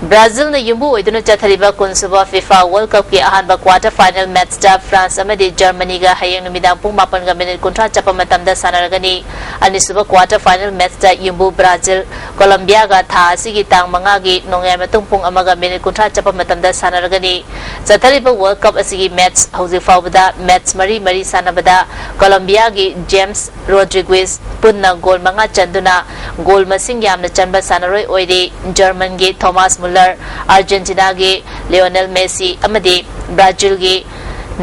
ꯕ꯭ꯔꯥꯖꯤꯜꯅ ꯌꯨꯝꯕꯨ ꯑꯣꯏꯗꯨꯅ ꯆꯠꯊꯔꯤꯕ ꯀꯨꯟꯁꯨꯕ FIFA World Cupꯀꯤ ꯑꯍꯥꯟꯕ quarter final matchꯇ France ꯑꯃꯗꯤ Germanyꯒ ꯍꯌꯦꯡ ꯅꯨꯃꯤꯗꯥꯡ ꯄꯨꯡ ꯃꯥꯄꯟꯒ minute ꯀꯨꯟꯊ꯭ꯔꯥ ꯆꯠꯄ ꯃꯇꯝꯗ ꯁꯥꯟꯅꯔꯒꯅꯤ꯫ ꯑꯅꯤꯁꯨꯕ quarter final matchꯇ ꯌꯨꯝꯕꯨ Brazil, Colombiaꯒ ꯊꯥ ꯑꯁꯤꯒꯤ ꯇꯥꯡ ꯃꯉꯥꯒꯤ ꯅꯣꯡꯌꯥꯏ ꯃꯇꯨꯡ ꯄꯨꯡ ꯑꯃꯒ minute ꯀꯨꯟꯊ꯭ꯔꯥ ꯆꯠꯄ ꯃꯇꯝꯗ ꯁꯥꯟꯅꯔꯒꯅꯤ꯫ ꯆꯠꯊꯔꯤꯕ World Cup ꯑꯁꯤꯒꯤ match ꯍꯧꯖꯤꯛ ꯐꯥꯎꯕꯗ match ꯃꯔꯤ ꯃꯔꯤ ꯁꯥꯟꯅꯕꯗ Colombiaꯒꯤ James Rodriguez ꯄꯨꯟꯅ goal ꯃꯉꯥ ꯆꯟꯗꯨꯅ goal ꯃꯁꯤꯡ ꯌꯥꯝꯅ ꯆꯟꯕ ꯁꯥꯟꯅꯔꯣꯏ ꯑꯣꯏꯔꯤ꯫ Germanꯒꯤ Thomas Muller, Argentinaꯒꯤ Lionel Messi ꯑꯃꯗꯤ Brazilꯒꯤ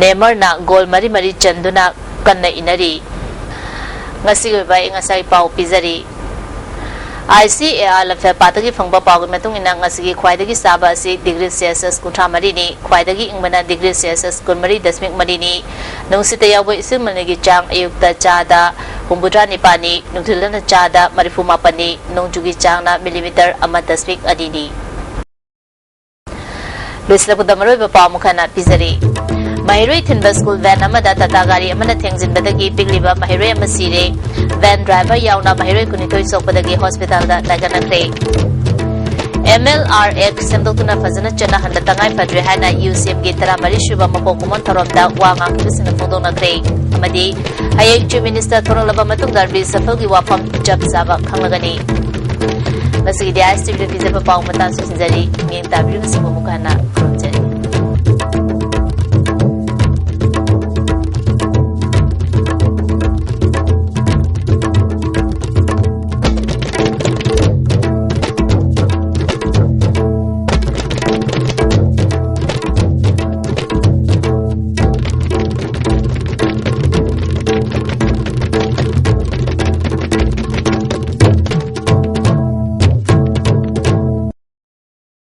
Neymarꯅ goal ꯃꯔꯤ ꯃꯔꯤ ꯆꯟꯗꯨꯅ ꯀꯟꯅ ꯏꯟꯅꯔꯤ꯫ ꯉꯁꯤꯒꯤ ꯑꯣꯏꯕ ꯑꯏꯪ ꯑꯁꯥꯒꯤ ꯄꯥꯎ ꯄꯤꯖꯔꯤ꯫ ICAR ꯂꯝꯐꯦꯜ ꯄꯥꯠꯇꯒꯤ ꯐꯪꯕ ꯄꯥꯎꯒꯤ ꯃꯇꯨꯡ ꯏꯟꯅ ꯉꯁꯤꯒꯤ ꯈ꯭ꯋꯥꯏꯗꯒꯤ ꯁꯥꯕ ꯑꯁꯤ degree Celsius ꯀꯨꯟꯊ꯭ꯔꯥ ꯃꯔꯤꯅꯤ, ꯈ꯭ꯋꯥꯏꯗꯒꯤ ꯏꯪꯕꯅ degree Celsius ꯀꯨꯟꯃꯔꯤ ꯗꯁꯃꯤꯛ ꯃꯔꯤꯅꯤ꯫ ꯅꯨꯡꯁꯤꯠꯇ ꯌꯥꯎꯕ ꯏꯁꯤꯡ ꯃꯅꯤꯜꯒꯤ ꯆꯥꯡ ꯑꯌꯨꯛꯇ ꯆꯥꯗ ꯍꯨꯝꯐꯨꯇꯔꯥ ꯅꯤꯄꯥꯜꯅꯤ, ꯅꯨꯡꯊꯤꯜꯗꯅ ꯆꯥꯗ ꯃꯔꯤꯐꯨ ꯃꯥꯄꯜꯅꯤ, ꯅꯣꯡꯖꯨꯒꯤ ꯆꯥꯡꯅ millimeter ꯑꯃ ꯗꯁꯃꯤꯛ ꯑꯅꯤꯅꯤ꯫ ꯂꯣꯏꯁꯤꯜꯂꯛꯄꯗ ꯃꯔꯨꯑꯣꯏꯕ ꯄꯥꯎ ꯑꯃꯨꯛ ꯍꯟꯅ ꯄꯤꯖꯔꯤ꯫ ꯃꯍꯩꯔꯣꯏ ꯊꯤꯟꯕ school van ꯑꯃꯗ Tata ꯒꯥꯔꯤ ꯑꯃꯅ ꯊꯦꯡꯖꯤꯟꯕꯗꯒꯤ ꯄꯤꯛꯂꯤꯕ ꯃꯍꯩꯔꯣꯏ ꯑꯃ ꯁꯤꯔꯦ꯫ Van driver ꯌꯥꯎꯅ ꯃꯍꯩꯔꯣꯏ ꯀꯨꯟꯅꯤꯊꯣꯏ ꯁꯣꯛꯄꯗꯒꯤ hospitalꯗ ꯂꯥꯏꯀꯠꯅꯈ꯭ꯔꯦ꯫ ꯑꯦꯝ ꯑꯦꯜ ꯑꯥꯔ ꯑꯦꯛ ꯁꯦꯝꯗꯣꯛꯇꯨꯅ ꯐꯖꯅ ꯆꯠꯅꯍꯟꯕ ꯇꯉꯥꯏ ꯐꯗ꯭ꯔꯦ ꯍꯥꯏꯅ ꯌꯨ ꯁꯤ ꯑꯦꯝꯒꯤ ꯇꯔꯥꯃꯔꯤ ꯁꯨꯕ ꯃꯀꯣꯛ ꯀꯨꯝꯑꯣꯟ ꯊꯧꯔꯝꯗ ꯋꯥ ꯉꯥꯡꯈꯤꯕꯁꯤꯡꯅ ꯐꯣꯡꯗꯣꯛꯅꯈ꯭ꯔꯦ꯫ ꯑꯃꯗꯤ ꯍꯌꯦꯡ Chief Minister ꯊꯣꯔꯛꯂꯕ ꯃꯇꯨꯡꯗ reshuffleꯒꯤ ꯋꯥꯐꯝ ꯆꯞ ꯆꯥꯕ ꯈꯪꯂꯒꯅꯤ꯫ ꯉꯁꯤꯒꯤꯗꯤ ꯑꯥꯏ ꯑꯦꯁ ꯇꯤ ꯚꯤꯗ ꯄꯤꯖꯕ ꯄꯥꯎ ꯃꯇꯥꯡ ꯁꯨꯁꯤꯟꯖꯔꯤ꯫ ꯃꯤꯠꯌꯦꯡ ꯇꯥꯕꯤꯔꯤꯕꯁꯤꯡꯕꯨ ꯑꯃꯨꯛ ꯍꯟꯅ ꯈꯨꯔꯨꯝꯖꯔꯤ꯫